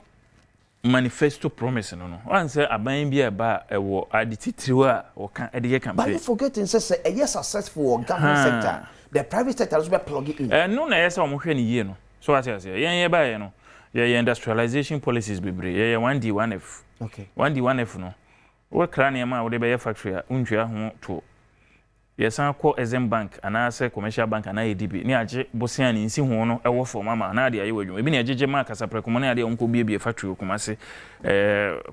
manifesto promise no. Wɔn sɛ aban bi a ɛba a ɛwɔ ade titiriw a wɔka ɛde yɛ But campaign. you forgetting sɛ sɛ ɛyɛ successful wɔ government sector, the private sector nso bɛ plug in. Ɛno na ɛyɛ sɛ wɔn hwɛ ne yie no. So ate aseɛ, yɛn yɛ baayɛ no, yɛyɛ industrialization policies bebree. Yɛyɛ 1D 1F. 1D 1F no, wokra nneɛma a wode bɛyɛ factory a wontua ho toɔ. Yɛsan kɔ Exim Bank anaasɛ Commercial Bank anaa ADB ne agye bosea ne nsi ho no ɛwɔ fam ama na ade ayɛ wɔ adwuma. Ebi na yɛgyegye ma Kasaprɛko ne adeɛ a wɔnkɔ biebie factory wɔ Kumase,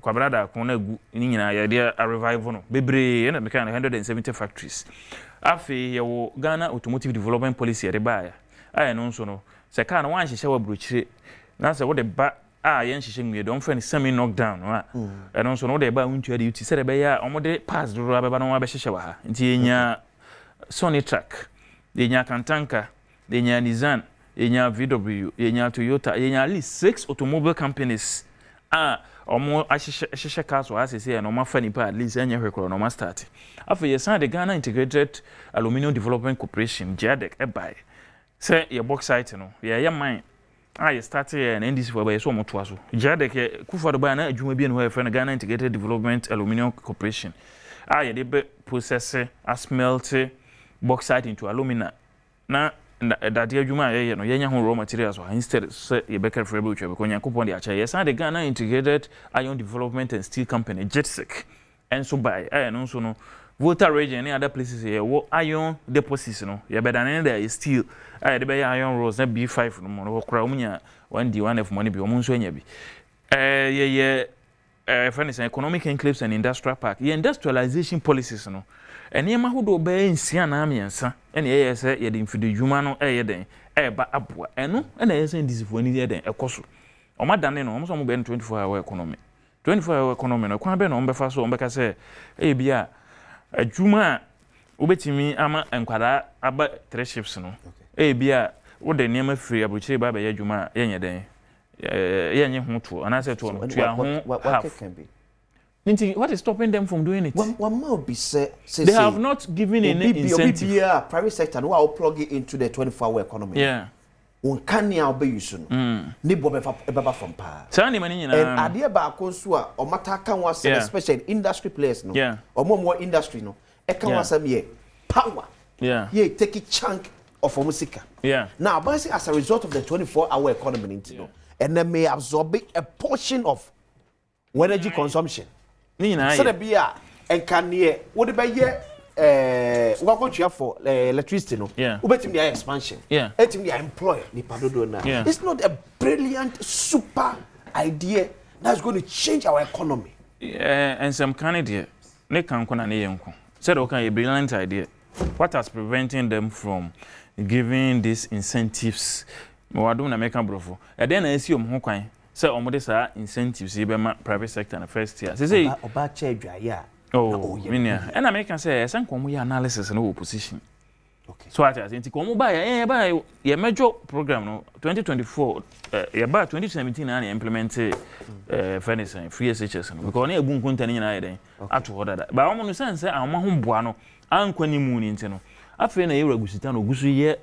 Kwabena Daako na agu ne nyinaa yɛde a revive no bebree ɛna meka no 170 factories. Afei yɛwɔ Ghana Automotive Development Policy yɛde baeɛ a ɛno nso no sɛ kaa no wanhyehyɛ wɔ aburokyire na sɛ wode ba a yɛnhyehyɛ nwie deɛ wɔmfrɛ no semi knockdown no a ɛno nso no wode ba a wontua duty sɛdeɛ ɛbɛyɛ a wɔde parts dodoɔ abɛba na wɔabɛhyehyɛ wɔ ha. Nti yɛnya Sony truck, yɛnya Kantanka, yɛnya Nissan, yɛnya VW, yɛnya Toyota, yɛnya at least 6 automobile companies a wɔn ahyehyɛ hyehyɛ cars wɔ ha seesei a na wɔn afa nipa at least ɛnyɛ hwɛ koraa na wɔn astart. Afei yɛsan de Ghana Integrated Aluminium Development Corporation GIADEC ɛbaeɛ sɛ yɛ bauxite no yɛyɛ mine. a yɛ starte yɛ na NDC foɔ bɛyɛ sɛ wɔn toa so. GIADEC yɛ Kufuor baeɛ na adwuma bi ɛni hɔ a yɛfrɛ no Ghana Integrated Development Aluminium Corporation a yɛde bɛ processe, asmelte bauxite into alumina na dadeɛ adwuma a yɛyɛ no yɛnya ho raw materials wɔ ha instead sɛ yɛbɛka frɛ bɛtwa because Nyankopɔn de akyɛ. Yɛsan de Ghana Integrated Iron Development and Steel Company, GITSIC, nso bae a ɛno nso no Volta region ne other places yɛwɔ iron deposits no yɛbɛdane no de ayɛ steel a yɛde bɛyɛ iron rods na B5 no mu no hɔ koraa wɔn nya 1D 1F mu no bi wɔn nso anya bi. Ɛɛ yɛyɛ ɛɛ yɛfrɛ no sɛ economic enclaves and industrial park. Yɛ industrialization policies no nneɛma ahodoɔ bɛyɛ nsia anaa mmiɛnsa ɛna yɛyɛ sɛ yɛde mfididwuma no ɛyɛ dɛn ɛreba aboa ɛno ɛna ɛyɛ sɛ NDC foɔ ani yɛ dɛn ɛkɔ so. Wɔn adane no wɔn sɛ wɔn bɛyɛ no 24 hour economy. 24 hour economy no, kwan bɛn na wɔbɛfa so a wɔbɛka sɛ ebia adwuma a wobɛtumi ama nkwadaa aba three shifts no, ebia wode nneɛma firi aburokyire ba abɛyɛ adwuma a yɛnyɛ dɛn, yɛnyɛ ho toɔ anaasɛ toɔ no tua ho half. Nti what is stopping them from doing it? Wama obi sɛ sese. They have not given any incentive. Obi biara private sector no wa plug it into the 24 hour economy. Yeah. Wo nkanea a wobɛ use no, ne boɔ bɛfa ɛbɛba fam paa. Saa nneɛma no nyinaa And adeɛ baako nso a wɔtaa ka ho asɛm especially industry players no, wɔn a wɔwɔ industry no ɛka ho asɛm yɛ power. Yɛ take chunk of wɔn sika. Now aban sɛ as a result of the 24 hour economy no nti no, ɛnɛ may absorb a portion of Wo energy consumption. Ne nyinaa yɛ. Sɛdeɛ bi a nka neɛ wode bɛyɛ ɛɛ wakɔtua for ɛɛ electricity no. Yeah. Wobɛtumi de ayɛ expansion. Yeah. Ɛtumi de employ nipa dodoɔ naa. Yeah. It's not a brilliant super idea that's going to change our economy. Ɛɛ nsɛmka ne deɛ ne ka nko na ne yɛ nko. Sɛdeɛ woka yɛ brilliant idea. What has preventing them from giving these incentives? Mewɔ adom na meka borɔfo. Ɛdɛn na asi wɔn ho kwan sɛ wɔn de saa incentives yi bɛma private sector no first tier sesei. Ɔba ɔba kyɛ adwaeɛ a na Oh ɔyɛ me nua ɛna meka sɛ ɛsɛ nka wɔn yɛ analysis no wɔ opposition Okay. so ate ase nti ka wɔn baeɛ yɛn yɛbaeɛ yɛ major program no 2024 eh, yɛbaa 2017 na na implement eh, fɛ ne sɛn free SHS no because ɔne ebu nkonta no nyinaa yɛ dɛn ato hɔ dada ba wɔn no sɛn sɛ ahoma ho boa no ankɔ ne mu ne nti no afei na yɛwura gusita na ogu so yɛ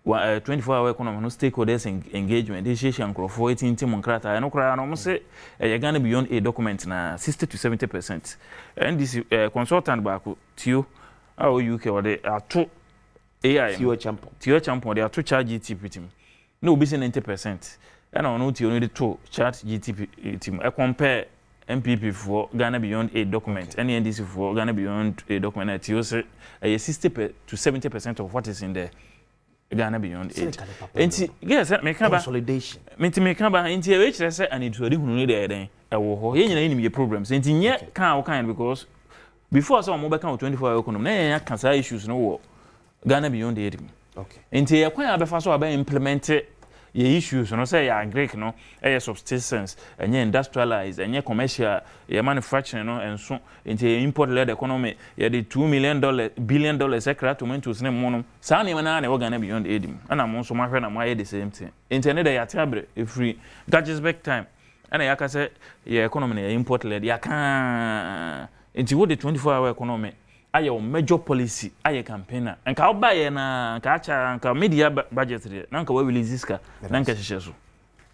Wa eh, 24 hour economy no stakeholders engagement de hyiahyia nkurɔfoɔ etintim nkrataa ɛno koraa no wɔn se ɛyɛ Ghana Beyond Aid document na 60 to 70%. NDC eh, consultant baako Tio a ɔwɔ UK ɔde ato AI Tio Champon. Tio Champon ɔde ato Chat GTP mu na obi se 90% ɛna ɔno Tio no de to Chat GTP mu ɛkɔmpɛɛ NPP foɔ Ghana Beyond Aid document ɛne NDC foɔ Ghana Beyond Aid document na Tio se ɛyɛ 60 to 70% of what is in the Ghana Beyond Aid. Nti yes meka ba consolidation. Nti meka ba nti ɛwɛ kyerɛ sɛ aniduade hunu no deɛ ɛdɛn ɛwɔ hɔ. Yɛn nyinaa yɛnim yɛ problems. Nti nyɛ ka a woka yɛn because before sɛ wɔn bɛka wɔ 24 hour economy na yɛn aka saa issues no wɔ Ghana Beyond Aid mu. Okay. Nti ɛyɛ kwan a bɛfa so a bɛ implement yɛ issues no sɛ yɛ agric no ɛyɛ subsistence ɛnyɛ industrialized ɛnyɛ commercial yɛ manufacturing no ɛnso nti yɛ import led economy yɛde $2 million billion ɛkra tomatoes ne mo nom saa nneɛma no ara na ɛwɔ Ghana Beyond Aid mu ɛna mo nso moahwɛ na moayɛ the same thing nti ɛne dɛ yɛate abrɛ ɛfiri Guggisberg time ɛna yɛaka sɛ yɛ economy no yɛ import led yɛaka nti wode 24 hour economy ayɛ wo major policy ayɛ campaign a nka wobaeɛ na nka akyɛ nka media budget deɛ na nka wa release sika na nka hyehyɛ so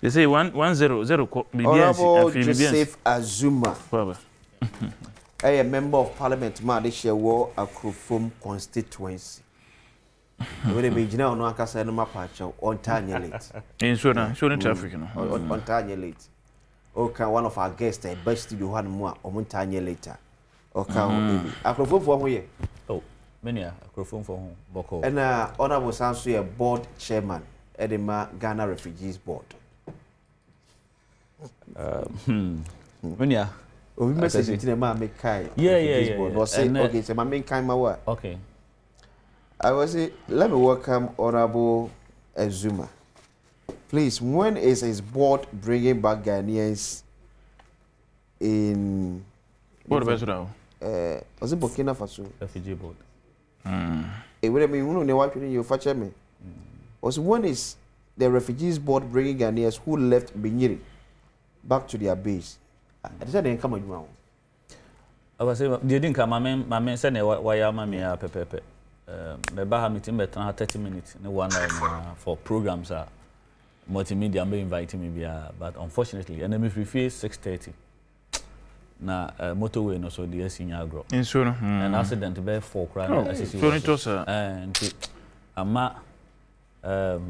they say 1 1 0 0 kɔ biribi ansi Honorable afei biribi ansi Joseph Azuma Baba. ɛyɛ member of parliament ma adehyɛ wɔ Akurofom constituency. Ɛwɛ de megyina ɔno ankasa no mapa akyɛw ɔntaa nyɛ late. Nsuo na nsuo ne traffic no. Ɔntaa nyɛ late. Ɔka one of our guests ɛba studio hɔ nom a ɔmo ntaa nyɛ late a ɔka ho ebi. Akurofomfoɔ ho yɛ. Oh, me nua Akurofomfoɔ ho bɔkɔ. Ɛna Honorable san so yɛ board chairman ɛde ma Ghana Refugees Board. Me nua. Obi message nti na maa mi kae Yeah, Refugees Board. Ɔse okay sɛ ma mi nkan ma wo a. Okay. I was say, let me welcome Honorable Azuma. Please, when is his board bringing back Ghanaians in Board bɛ sɔrɔ was it Burkina Faso? Refugee board. Eh, wait a minute, you know what you fetch me. Was when is the refugees board bringing Ghanaians who left Gbenyiri back to their base? I said they come on. Abase deɛ di nka maame maame sɛnea wayɛ ama me a pɛpɛɛpɛ. Mɛba ha meeting bɛtena ha 30 minutes ne one hour nyinaa for programs a Multimedia mbɛ invite me biara, but unfortunately ɛnɛ mefiri fie 6:30 na motorway no so deɛ asi nyɛ agorɔ. Nsuo no. And accident bɛyɛ four koraa na asisi wɔ so. Nti ama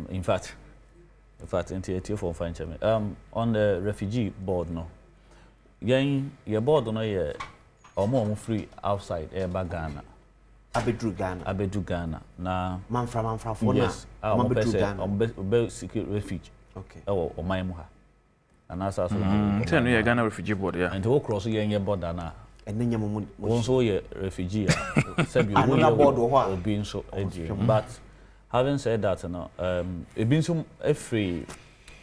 in fact nti atiefoɔ mfa nkyɛ me. On the refugee board no, yɛn yɛ board no yɛ ɔmo a ɔmo firi outside ɛreba Ghana. Abɛduru Ghana. Abɛduru Ghana na. Manfra manfrafoɔ na. Yes, a ɔmo pɛ sɛ ɔmo bɛ seek refuge. Ɛwɔ ɔman mu ha. Anaasɛ aso. Nti ɛno yɛ Ghana Refugee Board ya. Nti wo korɔ so yɛn yɛ border na. Ɛne nyɛ mo mo. Wɔn nso yɛ refugee a sɛbi wo yɛ obi nso adi, but having said that no, ebi nso efiri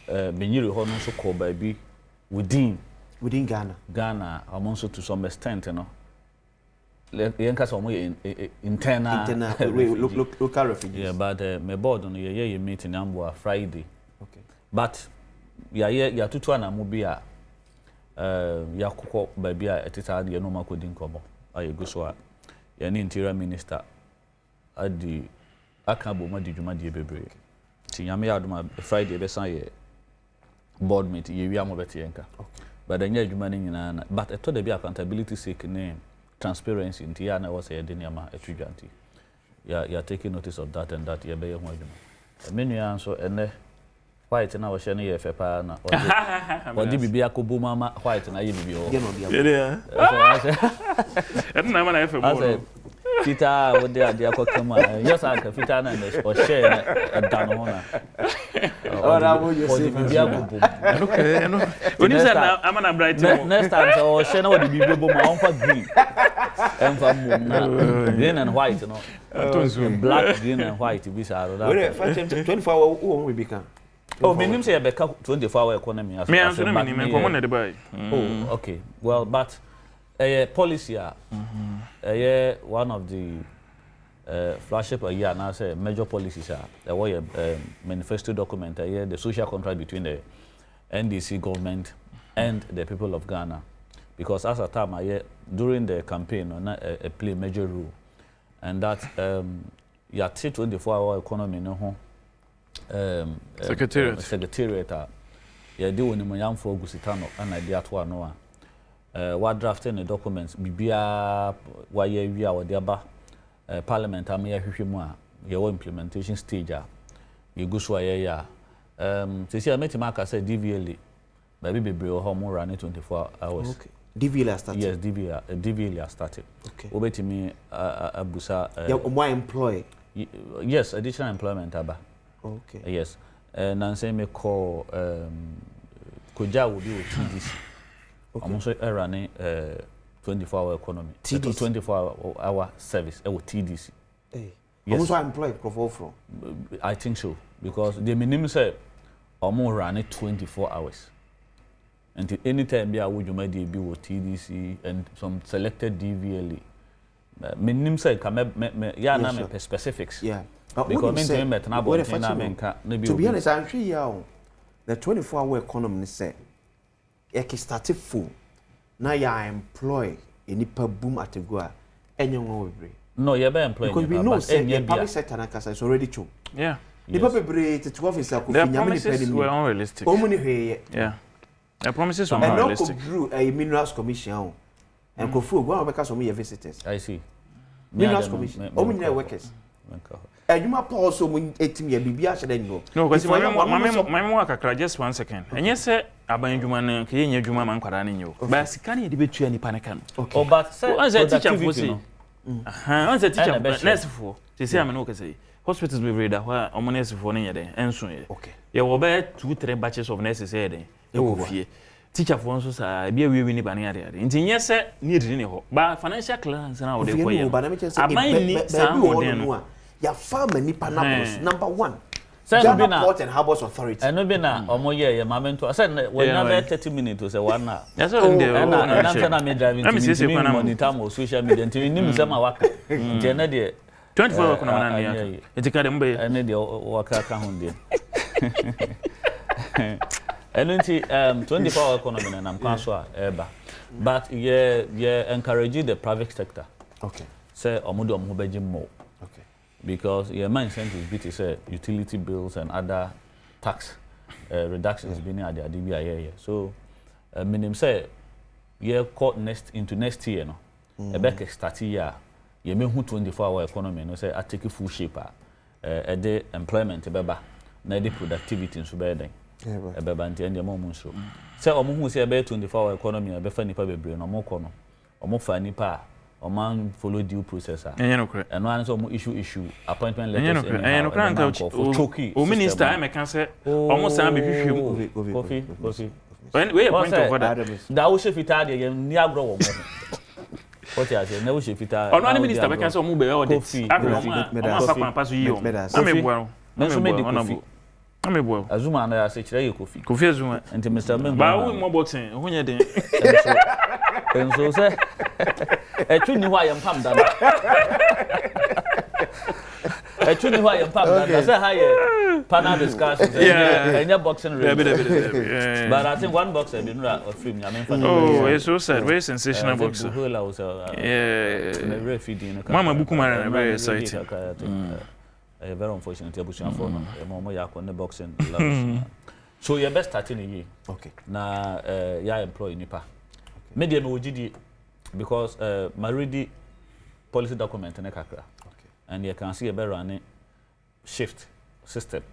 Gbenyiri hɔ no nso kɔ baabi within. Within Ghana. Ghana, ɔmo nso to some extent no, yɛn kasa ɔmo yɛ internal. Internal local refugees. Yeah, but me board no, yɛyɛ yɛ meeting amboa Friday. But yɛayɛ yɛatoto anamo bi a yɛakokɔ baabi a ɛte saa deɛ no, ɔmo akɔdi nkɔmmɔ a yɛgu so a yɛne Interior Minister adi aka abɔ mu adi dwumadie bebree. Nti Nyame yɛ adom a, Friday bɛsan yɛ board meeting, yɛwie a mobɛte yɛn ka. But ɛnyɛ adwuma no nyinaa na, but ɛtɔ da bi accountability sake ne transparency nti yɛ a na ɛwɔ sɛ yɛde nneɛma ɛto dwa, nti yɛ taking notice of that and that yɛbɛyɛ ho adwuma. Me nua nso, ɛnɛ white na ɔhyɛ no yɛ fɛ paa na ɔde biribi akɔbɔ mu ama white na ayɛ biribi wɔ. Ɛno na ama na ayɛ fɛ bɔɔl no. Fitaa a wode adeɛ akɔka mu a ɛnyɛ saa nka fitaa na ɔhyɛɛ na ɛda no ho na ɔde biribi akɔbɔ mu. Onim sɛ na ama na bright mu. Next time sɛ ɔhyɛ na ɔde biribi bɔ mu a, ɔmfa green ɛmfa mmom na green and white no, black, green and white bi saa no. Wei fa kyɛm 24 hour wɔ ho biribi ka. Oh, menim sɛ yɛbɛka 24 hour economy ase. Me nso no menim nkɔmmɔ na ɛde bae. Oh, okay. Well, but ɛyɛ policy a ɛyɛ one of the flagship ɛyɛ anaasɛ major policies a ɛwɔ yɛ manifesto document, ɛyɛ the social contract between the NDC government and the people of Ghana, because as a time ayɛ during the campaign no na ɛ play major role and that yɛate 24 hour economy no ho secretariat. Secretariat a yɛde wɔ nimonyamfoɔ Gusitano ɛna ɛde ato ano a wadraft ne documents, biribiara wayɛ awie a wɔde aba parliament ama yɛahwehwɛ mu a yɛwɔ implementation stage a yɛgu so a yɛyɛ a seesei a mɛtumi aka sɛ DVLA baabi bebree wɔ hɔ ɔmo run 24 hours. Okay. DVLA started. Yes, DVLA, DVLA started. Wobɛtumi abusa. Yeah, ɔmo employ. Yes, additional employment aba. Yes. Nansa mi kɔ kogya wɔ bi wɔ TDC. Ɔmo nso ɛra ne 24 hour economy. TDC. 24 hour service ɛwɔ TDC. Hey. Yes. Ɔmo nso employ nkurɔfoɔ foforɔ. I think so because deɛ menim sɛ ɔmo run 24 hours. Nti anytime bi a wo dwumadie bi wɔ TDC and some selected DVLA, menim sɛ nka mɛ mɛ mɛ yɛ ana mepɛ specifics. Because mentumi mɛtena abɔnten na menka na bi. To be honest, ahwɛ yi a o, the 24 hour economy ni sɛ yɛkɛ start full na yɛ employ nipa boom atego a, ɛnyɛ nwa bebree. No, yɛbɛ employ because we know say the public sector nankasa is already choked. Nipa bebree tete office a kofi Nyame nipa ni were unrealistic. Wɔn mu ni hwee yɛ. Yeah. The promises were unrealistic. Ɛnna ɔkɔ duru ɛyɛ Minerals Commission o, nkurɔfoɔ ogu a wɔbɛka sɛ wɔn yɛ visitors. I see. Minerals Commission, wɔn nyinaa workers. Adwuma pɔɔ so wɔn etimi yɛ biribi ahyɛ dɛ nyɛ. No, kwasi maame maame wa kakra, just one second. Ɛnyɛ sɛ aban adwuma no nka yɛnyɛ adwuma ma nkwadaa no nyɛ o. Ba sika no yɛde bɛtua nipa no ka no. Oh, but sɛ wɔn sɛ teacher foɔ productivity se no. Wɔn sɛ teacher Ɛna ɛbɛhyɛ. Nurse foɔ sisi ame no kɛsɛ yi, hospitals bebree da hɔ a wɔn nurse foɔ no nyɛ dɛn ɛnso yɛ. Yɛwɔ bɛyɛ two three batches of nurses ɛyɛ dɛn ɛwɔ fie. Teacher foɔ nso saa, ebi awie wi nipa ne ade ade, nti nyɛ sɛ need ne hɔ ba financial clearance na wɔde kɔ yɛ no, aban ni saa baabi wɔ ahoɔden hɔ no. no a yàfa ama nipa n'aboro so, number one, Sɛ ɛno bi Ghana na Port and Harbours Authority. Ɛno bi na ɔmo yɛ yɛ maame nto sɛ wɔnya bɛyɛ 30 minutes o sɛ one hour. Yɛsɛ ɔno deɛ ɛna ɔwɔ na ɛnam sɛ hyɛ. na me driving Na me nti siesie mentumi kwan ama. monitor mo social media nti menim nsɛm a waka, nti ɛnɛ deɛ 24 hour economy na ne anyɛ yɛ yie. Nti ka deɛ mo bɛyɛ. Ɛne deɛ wɔka ka ho deɛ, ɛno nti 24 hour economy no nam kwan so a ɛreba, but yɛ encourage the private sector sɛ ɔmo de ɔmo ho bɛgye more because yɛ ma incentives bi te sɛ utility bills and other tax. Reductions bi ne adeade bi a yɛyɛ. So menim sɛ yɛkɔ next into next year no, ɛbɛ kick start yie a, yɛbɛhu 24 hour economy no sɛ atake full shape a, ɛde employment bɛba na ɛde productivity nso bɛyɛ dɛn? Ɛbɛba. Nti ɛndeɛ mma ɔmo nsuro. Sɛ ɔmo hu sɛ ɛbɛyɛ 24 hour economy a ɛbɛfa nnipa bebree no, ɔmo kɔ no, ɔmo fa nnipa a ɔmo an follow due process a, Ɛnyɛ nokorɛ. ɛno ara ne sɛ ɔmo issue issue appointment Ɛnyɛ letters nokorɛ. Ɛnyɛ anyhow, nokorɛ ɛde anka ma nkorɔfo, choki o system minister no. ɛmɛka sɛ ɔmo san bɛhwehwɛ mu. Ooh, Kofi, Kofi. Wei yɛ Wɔn point sɛ of order. Da wohyɛ fitaa deɛ yɛn nni agorɔ wɔ mo ho. Wote aseɛ, na wohyɛ fitaa Ɔno ara na ne wodi minister bɛka agorɔ. sɛ ɔmo bɛyɛ audit Kofi, ahwɛ Kofi, ɔmo a ɔmo afa Kofi, kwan pa so yi ɔmo. Meda ase. Na Kofi, meboa wo. me Na nso meboa medi wo, Kofi. honourable. Na meboa wo. Azuma no asekyerɛ yɛ Kofi. Kofi Azuma. Nti Mr. Mengu Baa na wo mmɔ boxing, ho nyɛ den. Nso, nso sɛ ɛtwi nni hɔ a yɛmpam da no. Ɛtwi nni hɔ a yɛmpam da no. Sɛ ha yɛ panel discussion, sɛ ɛnyɛ boxing ring. Dabi, dabi, dabi, dabi. But I think one boxer bi nura ɔfiri mu, Nyame nfa ne Oh, werɛ it's so sad. Very sensational boxer. Buhola o sɛ, Yeah. me werɛ fi din no kakra. Mama Bukumara na Ɛnura very me werɛ exciting. kakra, I think, ɛyɛ very unfortunate abusuafoɔ no, ɛma ɔmo yɛ akɔ ne boxing lovers. So yɛ bɛ start ne yie. Okay. Na yɛ employ nipa. Me deɛ mewɔ gyidie because ma read policy document ne kakra. Okay. And yɛ kan se yɛ bɛ run shift system.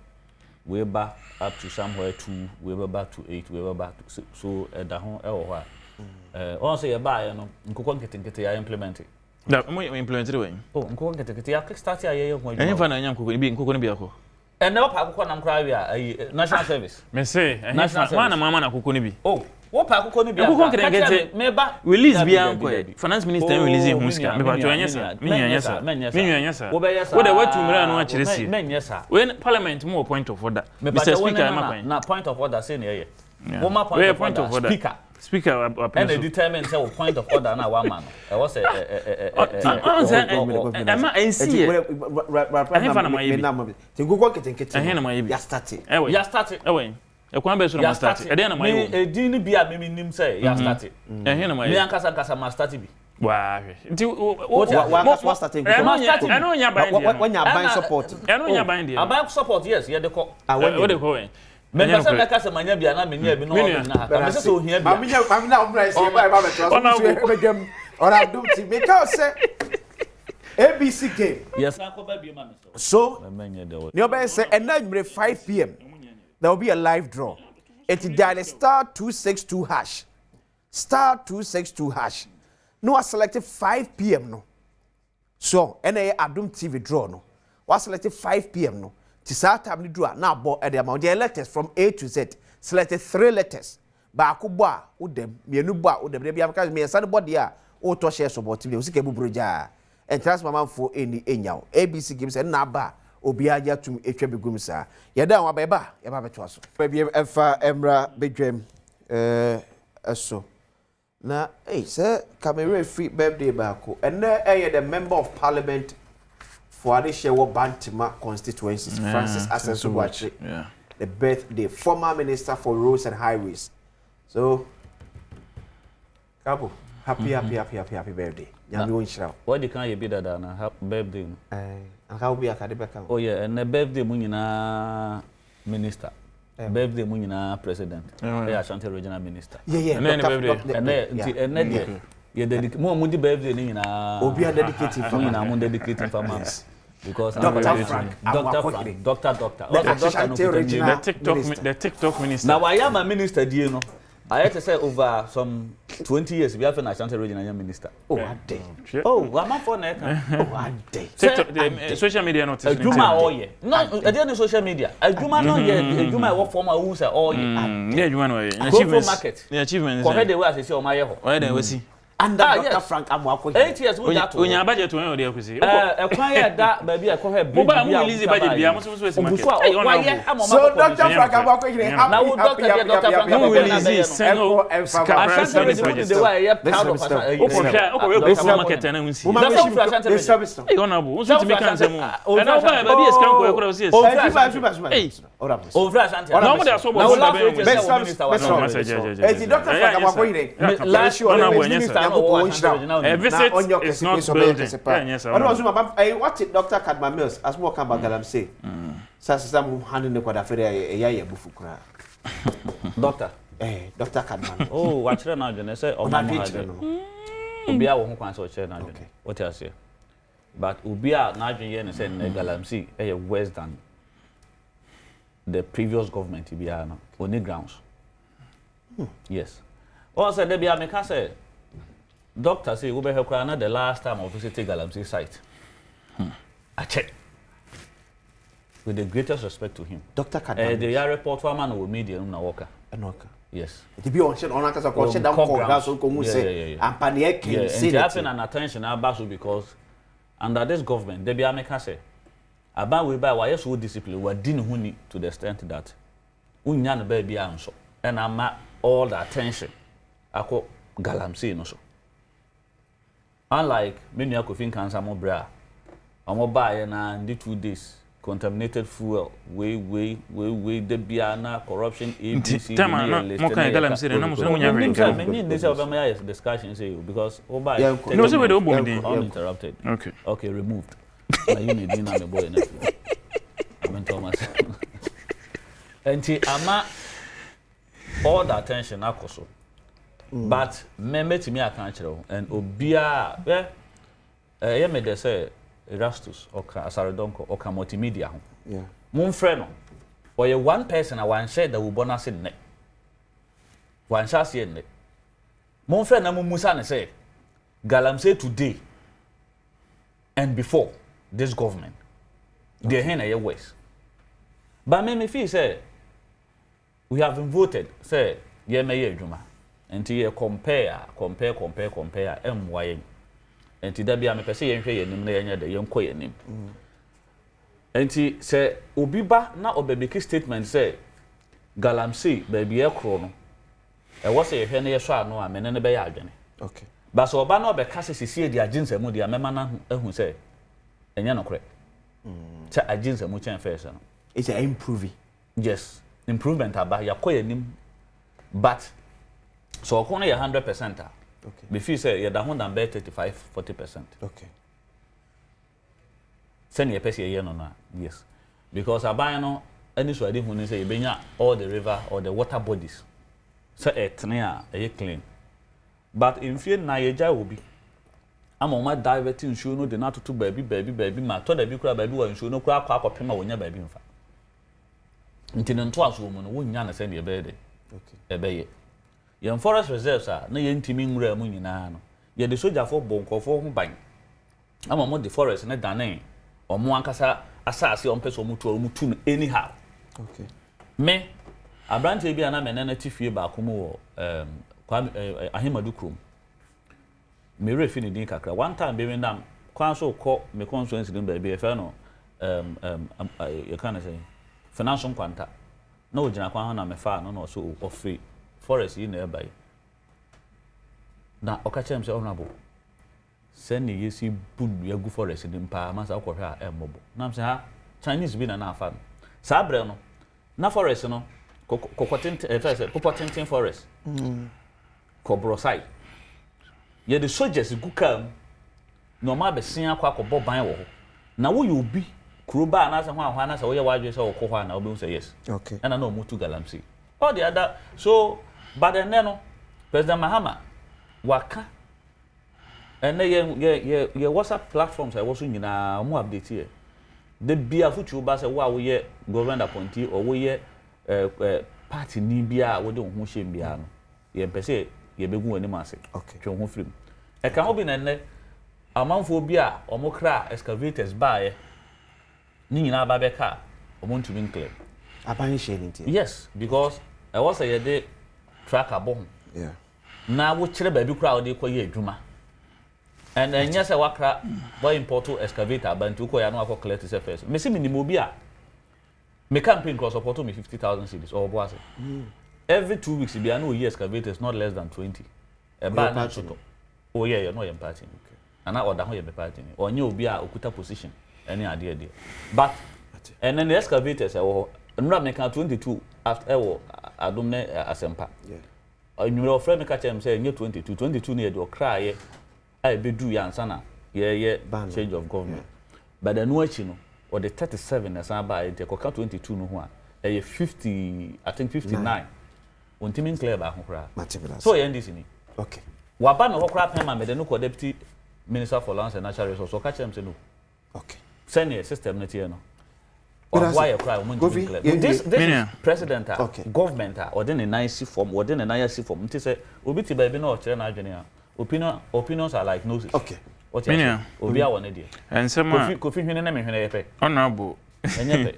We ba up to somewhere 2, we bɛ ba to 8, we bɛ ba to so, so ɛda ho ɛwɔ hɔ a. Ɔn sɛ yɛ ba yɛ no nkokɔ nketenkete yɛ implement. Da mo implement de wɛn. Oh, nkokɔ nketenkete yɛ kick start a yɛ yɛ ho adwuma. Ɛnyɛ fa na nya nkokɔ bi nkokɔ no bi akɔ. Ɛnɛ wɔpa akokɔ nam koraa wie a ayi national service. Me se National ɛnyɛ fa service. wana mama na akokɔ no bi. Oh, wɔpa akokɔ no bi Nkokɔ akɔ. Ka nketenkete. kyerɛ me meba. Release Dabi, bi dabi, ankɔ. dabi. Finance minister Oh, release ho me sika. nua, Me pa me to nua, ɛnyɛ me sa. nua. Me nua ɛnyɛ Mɛnyɛ sa. saa, mɛnyɛ Me saa. nua ɛnyɛ sa. Wobɛyɛ saa. Wo de watu mmira no akyerɛ sie. Mɛnyɛ saa. When parliament mo wɔ point of order. Me Mr. pa kyɛ, wo Speaker ne ɛma na kwan. na point of order sei na ɛyɛ. Yeah. Woma point Wei of point of order, order. speaker. Speaker apene Ɛna so. determine sɛ wo point of order na wama no. Ɛwɔ sɛ Ɔ- ɔ- sɛ ɛma ɛnsi yɛ. Ɛhe fa na mo ayɛ bi? Nti nkokɔ nketenkete Ɛhe na mo ayɛ bi? yɛ start. Ɛwɔ. Yɛ start. Ɛwɔ. Ɛkwan bɛɛ so na mo Yɛ start. start. Ɛdeɛn na mo ayɛ Me wɔ mu? edin no bi a me nim sɛ yɛ start. Ɛhe na mo Me ayɛ? ankasa ankasa ma start bi. Waa hwɛ. Nti wo Wo- Wa wa wa start nkokɔ. Ɛno start nyɛ ɛno nyɛ aban deɛ no. Wanya aban Ɛna- support. Ɛno nyɛ aban deɛ no. Aban support yes yɛde kɔ. Ah, wanya Wo de bi. kɔ wɛn. Mepɛ sɛ Ɛnyɛ mɛka sɛ manya bi a na menya bi na Me ɔbɛgyina nua. ha. Ka mesɛ sɛ ohia bi a. Maame nya maame na ɔmra ɛsɛ ɛba ɛba bɛtɔ Ɔna so ɛbɛdwam. Ɔna adum ti meka sɛ ABC game. Yɛsan kɔba bio ma me sɛ. So Mɛnyɛ deɛ wɔ. nea ɔbɛyɛ sɛ ɛna anwummere 5 pm there will be a live draw. Eti dial star 262 hash star 262 hash na wa select 5 pm no. So ɛna ɛyɛ Adum TV draw no. Wa select 5 pm no. Ti saa time no duru a na abɔ ɛde ama wo. Deɛ letters from A to Z. Select 3 letters. Baako bɔ a wodam, mmienu bɔ a wodam. Deɛ bi ameka mmiɛnsa no bɔ deɛ a wotɔ hyɛ so bɔ TV deɛ osika buburo gyaa. Ɛntena sɛ mamanfoɔ ɛni ɛnya wo. ABC games ɛnna aba a obiara gye atum etwa bi gum saa. Yɛda wɔn aba yɛba yɛba abɛtoa so. Baabi ɛmfa ɛmra bedwam ɛso. Na ei sɛ Cameroon free birthday baako. Ɛnɛ ɛyɛ the member of parliament for Adehyɛ wɔ Bantama constituencies Francis Asenso Boakye. Yeah. The birthday, former minister for roads and highways. So, Kabo, happy, happy, happy, happy, happy birthday. Nyame wo nhyira wo. Wɔde kan yɛ bi dada na ha birthday no. Eh, anka wo bi akade bɛka ho. Oh yeah, ɛnɛ birthday mu nyinaa minister. Birthday mu nyinaa president. Ɛyɛ Ashanti regional minister. Yeah, yeah. Ɛnɛ ne Dr. birthday. Dr. Ɛnɛ nti yeah. ɛnɛ deɛ yɛ dedicate mo a mo di birthday ne nyinaa. Obi a dedicate Mo fama. nyinaa mo dedicate nfa ma. Because Dr. I'm- Frank Dr. Amoakohene. Frank, Dr. Doctor. The Ɔsɛ doctor no Ashanti kuta regional- mmienu. The TikTok Minister. the TikTok minister. Na wayɛ ama minister die no. Ayɛ te sɛ over some 20 years bi afei na Ashanti regional yɛ minister. Oh, ade. Oh, amanfoɔ na ɛka. Oh, ade. TikTok the social media no te so. Adwuma a ɔyɛ. No, ɛdeɛ ne social media. Adwuma no yɛ adwuma a ɛwɔ fam a wohu sɛ ɔyɛ. Yeah, adwuma no ɔyɛ. Kurofo Achievements. market. Ne achievements. Kɔhwɛ de wei asese ɔmo ayɛ hɔ. Ɔyɛ dɛn wasi. Under Ah, Dr. yes. Frank Amoakohene. 8 years wo da to. Onya budget wɔn yɛ ɔde akosi. Ɛkwan yɛ da baabi a ɛkɔhwɛ bridge Mo ba bi mo a release wotwa budget baa bia yi. mo so mo so esi Ogu market. so a Hey, honorable. wayɛ ama ɔmo So, akɔ Dr. commission. Frank Amoakohene, happy, Na wo happy, doctor deɛ, happy, Dr. happy, Frank happy, Mo Amoakohene release abɛyɛ no. single Ɛkɔ, ɛmfa sika ma. price Ashanti service region mu budget. de wa ɛyɛ proud of Mr. Ashanti. Wokɔhwɛ wokɔhwɛ Mr. Kurofo market na nsi. Mama, Na sɛ wofiri Ashanti Mr. region. Mr. Hey, honorable, wo nso tumi ka nsɛm o. Ofiri Ɛna wo ba Ashanti. baabi yɛ sika nkɔ ɛkora wo si esi. Ofiri Adwuma, Ashanti. adwuma, adwuma. Hey. Hold up. Ofiri Ashanti. Na ɔmo de asɔ bɔ Na wo fún last bɛbɛn eight wɔn. years sɛ wo Mr. minister wa Mr. na No, masa gye gye gye. Eti Dr. Frank Amoakohene. Last Honorable, minister ɛnyɛ saa. na ɔwɔ Nyankopɔn Ashanti nhyira wo. region na A ɔnim. visit Na ɔnyɛ is ɔkɛse not pɛ sɛ ɔbɛyɛ building. kɛse paa. Yeah, ɛnyɛ saa, Ɔno honorable. ɔso ma ba ɛyi wate Dr. Kadma Mills asoma ɔka about galamsey. Sɛ asesa mo hane ne kwada afei ɛyɛ ayɛ abufu koraa. Doctor. Eh, Doctor Kadman. Oh, wakyerɛ n'adwene sɛ ɔma mo ha kyerɛ no. Obiara wɔ ho kwan sɛ ɔkyerɛ n'adwene. Wote aseɛ. But obi a n'adwene yɛ ne sɛ nnɛ galamsey ɛyɛ worse than the previous government biara no, ɔni grounds. Yes. Wɔn sɛ dabi a meka sɛ doctor sɛ wobɛhwɛ koraa na the last time I visited galamsey site. Akyɛ. With the greatest respect to him. Dr. Kadman. Eh, the ya report ama no wɔ media no na wɔka. Ɛna ɔka. Yes. Nti bi ɔnhyɛ ɔno ankasa kɔ ɔhyɛ dam kɔ ɔga so kɔ hu sɛ ampa ne ɛkɛn se. Nti afei na attention aba so because under this government dabi ameka sɛ aban wei ba wayɛ so discipline, wadi ne ho ni to the extent that wonya no baabi a nso ɛna ama all the attention akɔ galamsey no so. Unlike me nua Kofi Nkansa mo berɛ a wɔn baeɛ na ndi 2 days, contaminated fuel, wei wei wei wei, da biara na corruption abc. Nti time a na mo kan galamsey no, na mo so na mo nya hwee nka. Menyi ndi sɛ ɔbɛma yɛ discussion sɛ o because wobaeɛ No, sɛ wei de wobɔ me din. Uninterrupted. Okay. Okay, removed na yi ne din na mebɔ yɛ no afiri amentɔ ma sɛ nti ama all the attention akɔ so. But me mɛtumi aka akyerɛ wo and obiara ɛ ɛyɛ me dɛ sɛ Erastus ɔka Asaredɔnkɔ, ɔka multimedia ho. Momfrɛ no, ɔyɛ one person a wanhyɛ dawubɔ no ase nnɛ, wanhyɛ aseɛ nnɛ. Momfrɛ na mommusa ne sɛ galamsey today and before this government deɛ hɛn na ɛyɛ worse. But me feel sɛ we have been voted sɛ yɛmɛyɛ adwuma, nti yɛ compare a, compare, compare, compare a, ɛmmoa yɛn. Nti da bi a mepɛ sɛ yɛnhwɛ yɛn anim na yɛnyɛ dɛ yɛnkɔ yɛn anim. Nti sɛ obi ba na ɔbɛmake statement sɛ galamsey baabi ɛkorɔ no ɛwɔ sɛ yɛhwɛ no yɛsɔ ano a, mene no bɛyɛ adwene. Ba sɛ ɔba na ɔbɛka sɛ sisi adi agye nsɛmu deɛ a, mɛma no ahu sɛ ɛnyɛ nokorɛ sɛ agye nsɛmu kyɛn fɛs no. It's a improve. Yes, improvement aba, yɛakɔ yɛn anim, but sɛ ɔko no yɛ 100% a, mefi sɛ yɛda ho dam bɛyɛ 35, 40% sɛnea yɛpɛ sɛ yɛyɛ no a. Yes, because aban no ani so ade hu ne sɛ yɛbɛnya all the river or the water bodies sɛ ɛtene a ɛyɛ clean, but mfie nna yɛgya wɔ bi ama wɔn divert nsuo no de no atoto baabi baabi baabi ma tɔ da bi koraa baabi wɔ nsuo no koraa akɔ akɔpem a wɔnya baabi mfa. Nti ne ntoasoɔ mu no wonnya no sɛdeɛ ɛbɛyɛ de ɛbɛyɛ. Yɛn forest reserves a na yɛntumi nwura mu nyinaa no, yɛde sogyafoɔ bɔ nkurɔfoɔ ho ban ama wɔn de forest ne dane wɔn ankasa asase a wɔn pɛ sɛ wɔn tu a wɔn tu no anyhow. Me aberanteɛ bi a na me ne no te fie baako mu wɔ Kwame Ahemadu kurom, me werɛ fi ne din kakra. One time bi me nam kwan so kɔ me constituency no baabi yɛfrɛ no yɛka no sɛ Finance Nkwanta, na ogyina kwan ho na mefaa no na ɔsɛ ɔfiri forest yi na ɛba yi, na ɔka kyerɛ me sɛ, "Honourable, sɛne yɛsi bu nnua gu forest no paa ma sɛ wokɔhwɛ a ɛmmɔbɔ." Nam sɛ ha Chinese bi na na afa no saa berɛ no na forest no kɔkɔ tenten, ɛfɛ sɛ popɔ tenten forest kɔborɔsae, yɛde soldiers gu kaa mu na ɔmo abɛsen akɔ akɔbɔ ban wɔ hɔ. Na woyɛ obi kuro ba anaasɛ ho ahoa anaasɛ woyɛ w'adwene sɛ wɔkɔ hɔ a na wobɛhu sɛ yes, ɛna na ɔmo tu galamsey all the other so. But ɛnɛ no President Mahama waka ɛnɛ yɛ WhatsApp platforms a ɛwɔ so nyinaa, ɔmo update yɛ de bia afotuo ba sɛ wo a woyɛ government appointee or woyɛ ɛɛ ɛɛ party ni bia a wode wo ho hyɛ mu biara no, yɛmpɛ sɛ yɛbɛgu wɔn anim ase. Twe wo ho firi mu. Ɛka ho bi na ɛnɛ amanfoɔ bi a wɔn kra excavators baeɛ ne nyinaa ba bɛka a wɔn ntumi nclear. Aban hyɛ ne nti. Yes, because ɛwɔ sɛ yɛde tracker bɔ ho na wokyerɛ baabi koraa a wɔde kɔyɛ adwuma, and ɛnyɛ sɛ wakra wɔ import excavator aba nti wokɔ yɛ ano akɔ clear te sɛ first. Mesi mi nim obi a me campaign kɔ support me 50,000 cedis, ɔwɔ bo ase. Every 2 weeks bi a na oyi excavators not less than 20 ɛbaa na nso tɔ oyɛ yɛ na ɔyɛ party ni ana ɔda ho yɛ me party ni, ɔnyɛ obi a okuta position ɛne adeɛ deɛ, but ɛnɛ ne excavators ɛwɔ hɔ. Nnura meka 22 after ɛwɔ Adom ne Asɛmpa nnwuma, ɔfrɛ mi ka kyerɛ mi sɛ ɛnyɛ 22, 22 no yɛ deɛ ɔkraayɛ a ɛbɛdu yɛ ansa na yɛyɛ change of government. But ɛno akyi no Ɔde 37 na ɛsan baeɛ nti ɛkɔka 22 no ho a, ɛyɛ 50, I think 59. Ɔntumi nclear baako koraa. Sɛ ɔyɛ NDC ni. Okay. Waba me hɔ koraa pɛn ma mede no kɔ Deputy Minister for Lands and Natural Resources, ɔka kyerɛ me sɛ no. Okay. Sɛdeɛ system no teɛ no, waboa yɛ koraa wɔn ntumi nclear. This this is president a okay. government a ɔde ne nan si fam, ɔde ne nan asi fam. Nti sɛ obi te baabi na ɔkyerɛ n'adwene a, opinion opinions are like noses. Okay. Wote ase? Obi a wɔ ne deɛ. Nsɛm a Kofi Kofi hwene ne me hwene yɛ pɛ. Honorable. Ɛnyɛ pɛ.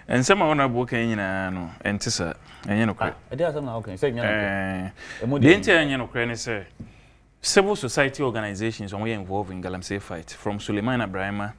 Nsɛm a honorable ka yi nyinaa no, ɛnte saa. Ɛnyɛ nokorɛ. Ah, ɛdeɛ asɛm na woka yi, sɛ ɛnyɛ nokorɛ. Ɛmu deɛ. Deɛ nti a ɛnyɛ nokorɛ ne sɛ, civil society organizations wɔn yɛ involved in galamsey fight from Suleiman Abraima,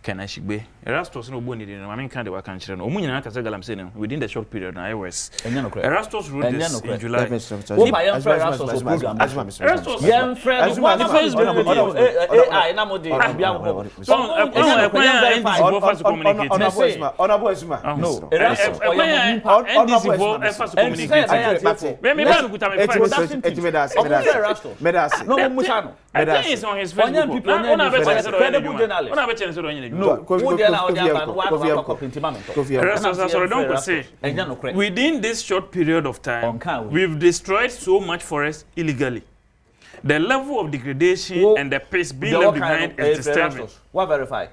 Ken Ashigbe, Erastus na ɔbɔ ne din no, ma menka deɛ waka nkyerɛ no. Wɔn nyinaa ka sɛ galamsey no within the short period no ayɛ worse. Ɛnyɛ nokorɛ. Erastus wrote Ɛnyɛ this nokorɛ. in July. Wopa yɛmfrɛ Erastus wɔ program no so. Erastus Yɛmfrɛ no. Wɔn na Facebook deɛ. AI na mo de obi ahobɔ. So ɛkwan ɛkwan a NDC foɔ fa so communicate. Honorable Azuma. No, Erastus ɔyɛ Ɛkwan mo a nipa. NDC foɔ ɛfa so communicate. Ɛnti Me me ba no kuta me fight. Production team. Ɔmo frɛ Erastus. Na ɔmo musa no. The thing is on his Ɔnyɛ Facebook. NPP, Na ɔnyɛ ɔna NDC, abɛkyɛ ne ɔyɛ sɛ ɔyɛ credible n'adwuma. journalist. Ɔna abɛkyɛ ne sɛ ɔyɛ n'adwuma. No, wo deɛ na ɔde aba no, wa na wakɔ printi ma me ntɔ. Erastus Asɔre say Ɛnyɛ nokorɛ. within this short period of time, Ɔnka wei. we've destroyed so much forest illegally. The level of degradation Wo- and the peace being Deɛ left wɔka no, behind ɛyɛ is disturbing. Erastus. Wa verify.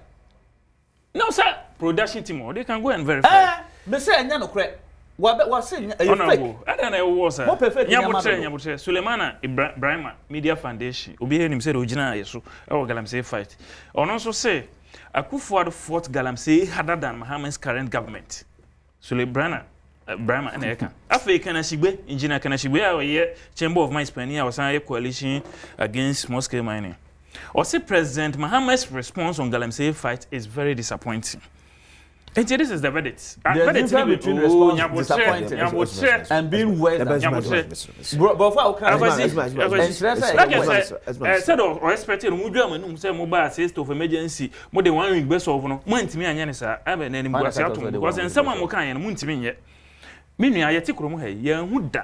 No, sir. Production team, oh, they can go and verify. Ɛɛ, me sɛ ɛnyɛ nokorɛ. Wa bɛ wa se ɛyɛ fake. Honorable, ɛdɛn na ɛwɔ sa? Mo pɛ fake nneɛma Nyabotrɛ, dodo. nyabotrɛ. Sulemana Ibrahima Media Foundation, obi anim sɛ de ogyina yɛ so ɛwɔ Galamsey fight. Ɔno nso sɛ Akufo-Addo fought Galamsey harder than Mahama's current government. Sulemana Ibrahima ɛna ɛka. Afei Kanashigbe, Engineer Kanashigbe a ɔyɛ Chamber of Mines panyin a ɔsan yɛ coalition against small scale mining. Ɔse President Mahama's response on Galamsey fight is very disappointing. Nti this is the verdict. Ah, There's verdict difference ni between oh, response nyabotrɛ, disappointed nyabotrɛ. and being worse than. Nyabotrɛ. Bro, bro, for okay. Akwasi, Akwasi, Ɛnkyerɛ sɛ na ɛyɛ kyerɛ worse. sɛ ɛ sɛ ɔ expect no mo dwa mo anum sɛ mo ba state of emergency mo de one week bɛ solve no mo antumi anyɛ ne saa ɛbɛ na anim Why na guase ka atom kyerɛ sɛ because de one nsɛm a week mo kan yɛ no mo ntumi nyɛ. Me nua yɛte kurom ha yi yɛn ho da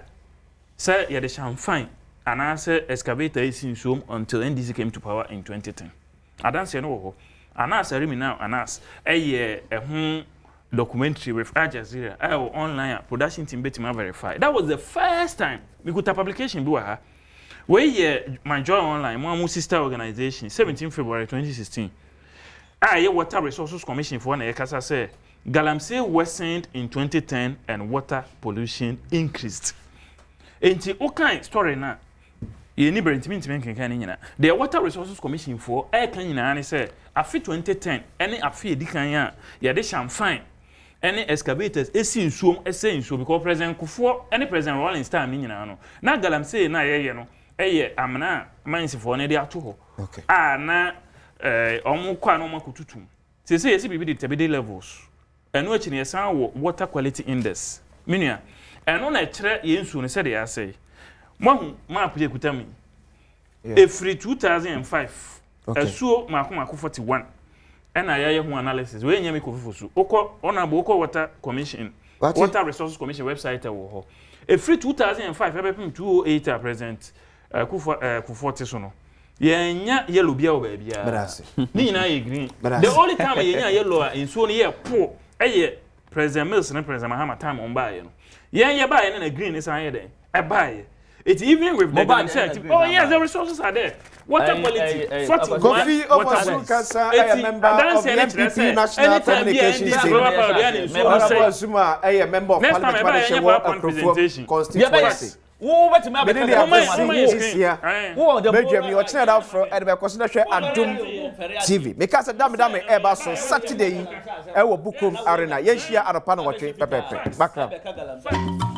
sɛ yɛde changfan anaasɛ excavator esi nsuom until NDC came to power in 2010. Adanseɛ no wɔ hɔ. Anas Aremeyaw Anas ɛyɛ ɛho documentary with Al Jazeera ɛwɔ online a production team bɛtumi verify. That was the first time mikuta publication bi wɔ ha. Wei yɛ My Joy Online, mo a mo sister organization, 17 February 2016. A ɛyɛ Water Resources Commission foɔ na yɛkasa sɛ Galamsey worsened in 2010 and water pollution increased. Enti wokan story na yɛni bere ntumi ntumi nkenkan ne nyinaa. Deɛ Water Resources Commission foɔ ɛreka nyinaa ne sɛ afe 2010 ɛne afe edi kan a yɛde changfan ɛne excavators esi nsuom ɛsɛ nsuo because President Kufuor ɛne President Rawlings time ne nyinaa no na Galamsey na yɛyɛ no ɛyɛ amena a mansifoɔ no de ato hɔ a na ɔmo kɔ a na ɔmo akɔtutum. Sese yɛsi biribi de turbidity levels, ɛno akyi no yɛsan wɔ water quality index. Me nua, ɛno na ɛkyerɛ yɛn nsuo no sɛdeɛ asɛe. Moahu map yɛ kuta mi efiri 2005 asuo mako mako 41 ɛna yɛayɛ ho analysis. Wei nyɛ mi Kofi Fosu. Wokɔ ɔnabo wokɔ water commission, Water Resources Commission website wɔ hɔ. Efiri 2005 ɛbɛpem 2008 a President Kufuor te so no, yɛnya yellow bia wɔ baabiara, ne nyinaa yɛ green. The only time yɛnya yellow a nsuo no yɛ poor ɛyɛ President Mills ne President Mahama time wɔn baayɛ no. Yɛn yɛ baayɛ no na green ne san yɛ dɛn ɛbaayɛ. It's even with the galamsey. Oh yes, the resources are there. Water quality 41 Kofi water Ofosu Kasa ɛyɛ member of the NPP National Communications Team. Honorable Azuma ɛyɛ member of Next time Parliament ɛbaa yɛnyɛ Malaysia wɔ PowerPoint Akurofuom presentation. constituency. Wo bɛtumi Mene abɛka de sɛ abɛsi wo nsia. wo wɔ the Bedwam yi ɔkyena da foforɔ ɛde bɛkɔ so na hwɛ Adom TV. Meka sɛ dame dame ɛba so Saturday yi ɛwɔ Bukom Arena. Yɛnhyia anɔpa no wɔtwe pɛpɛɛpɛ. Bakram. Bɛka galamsey.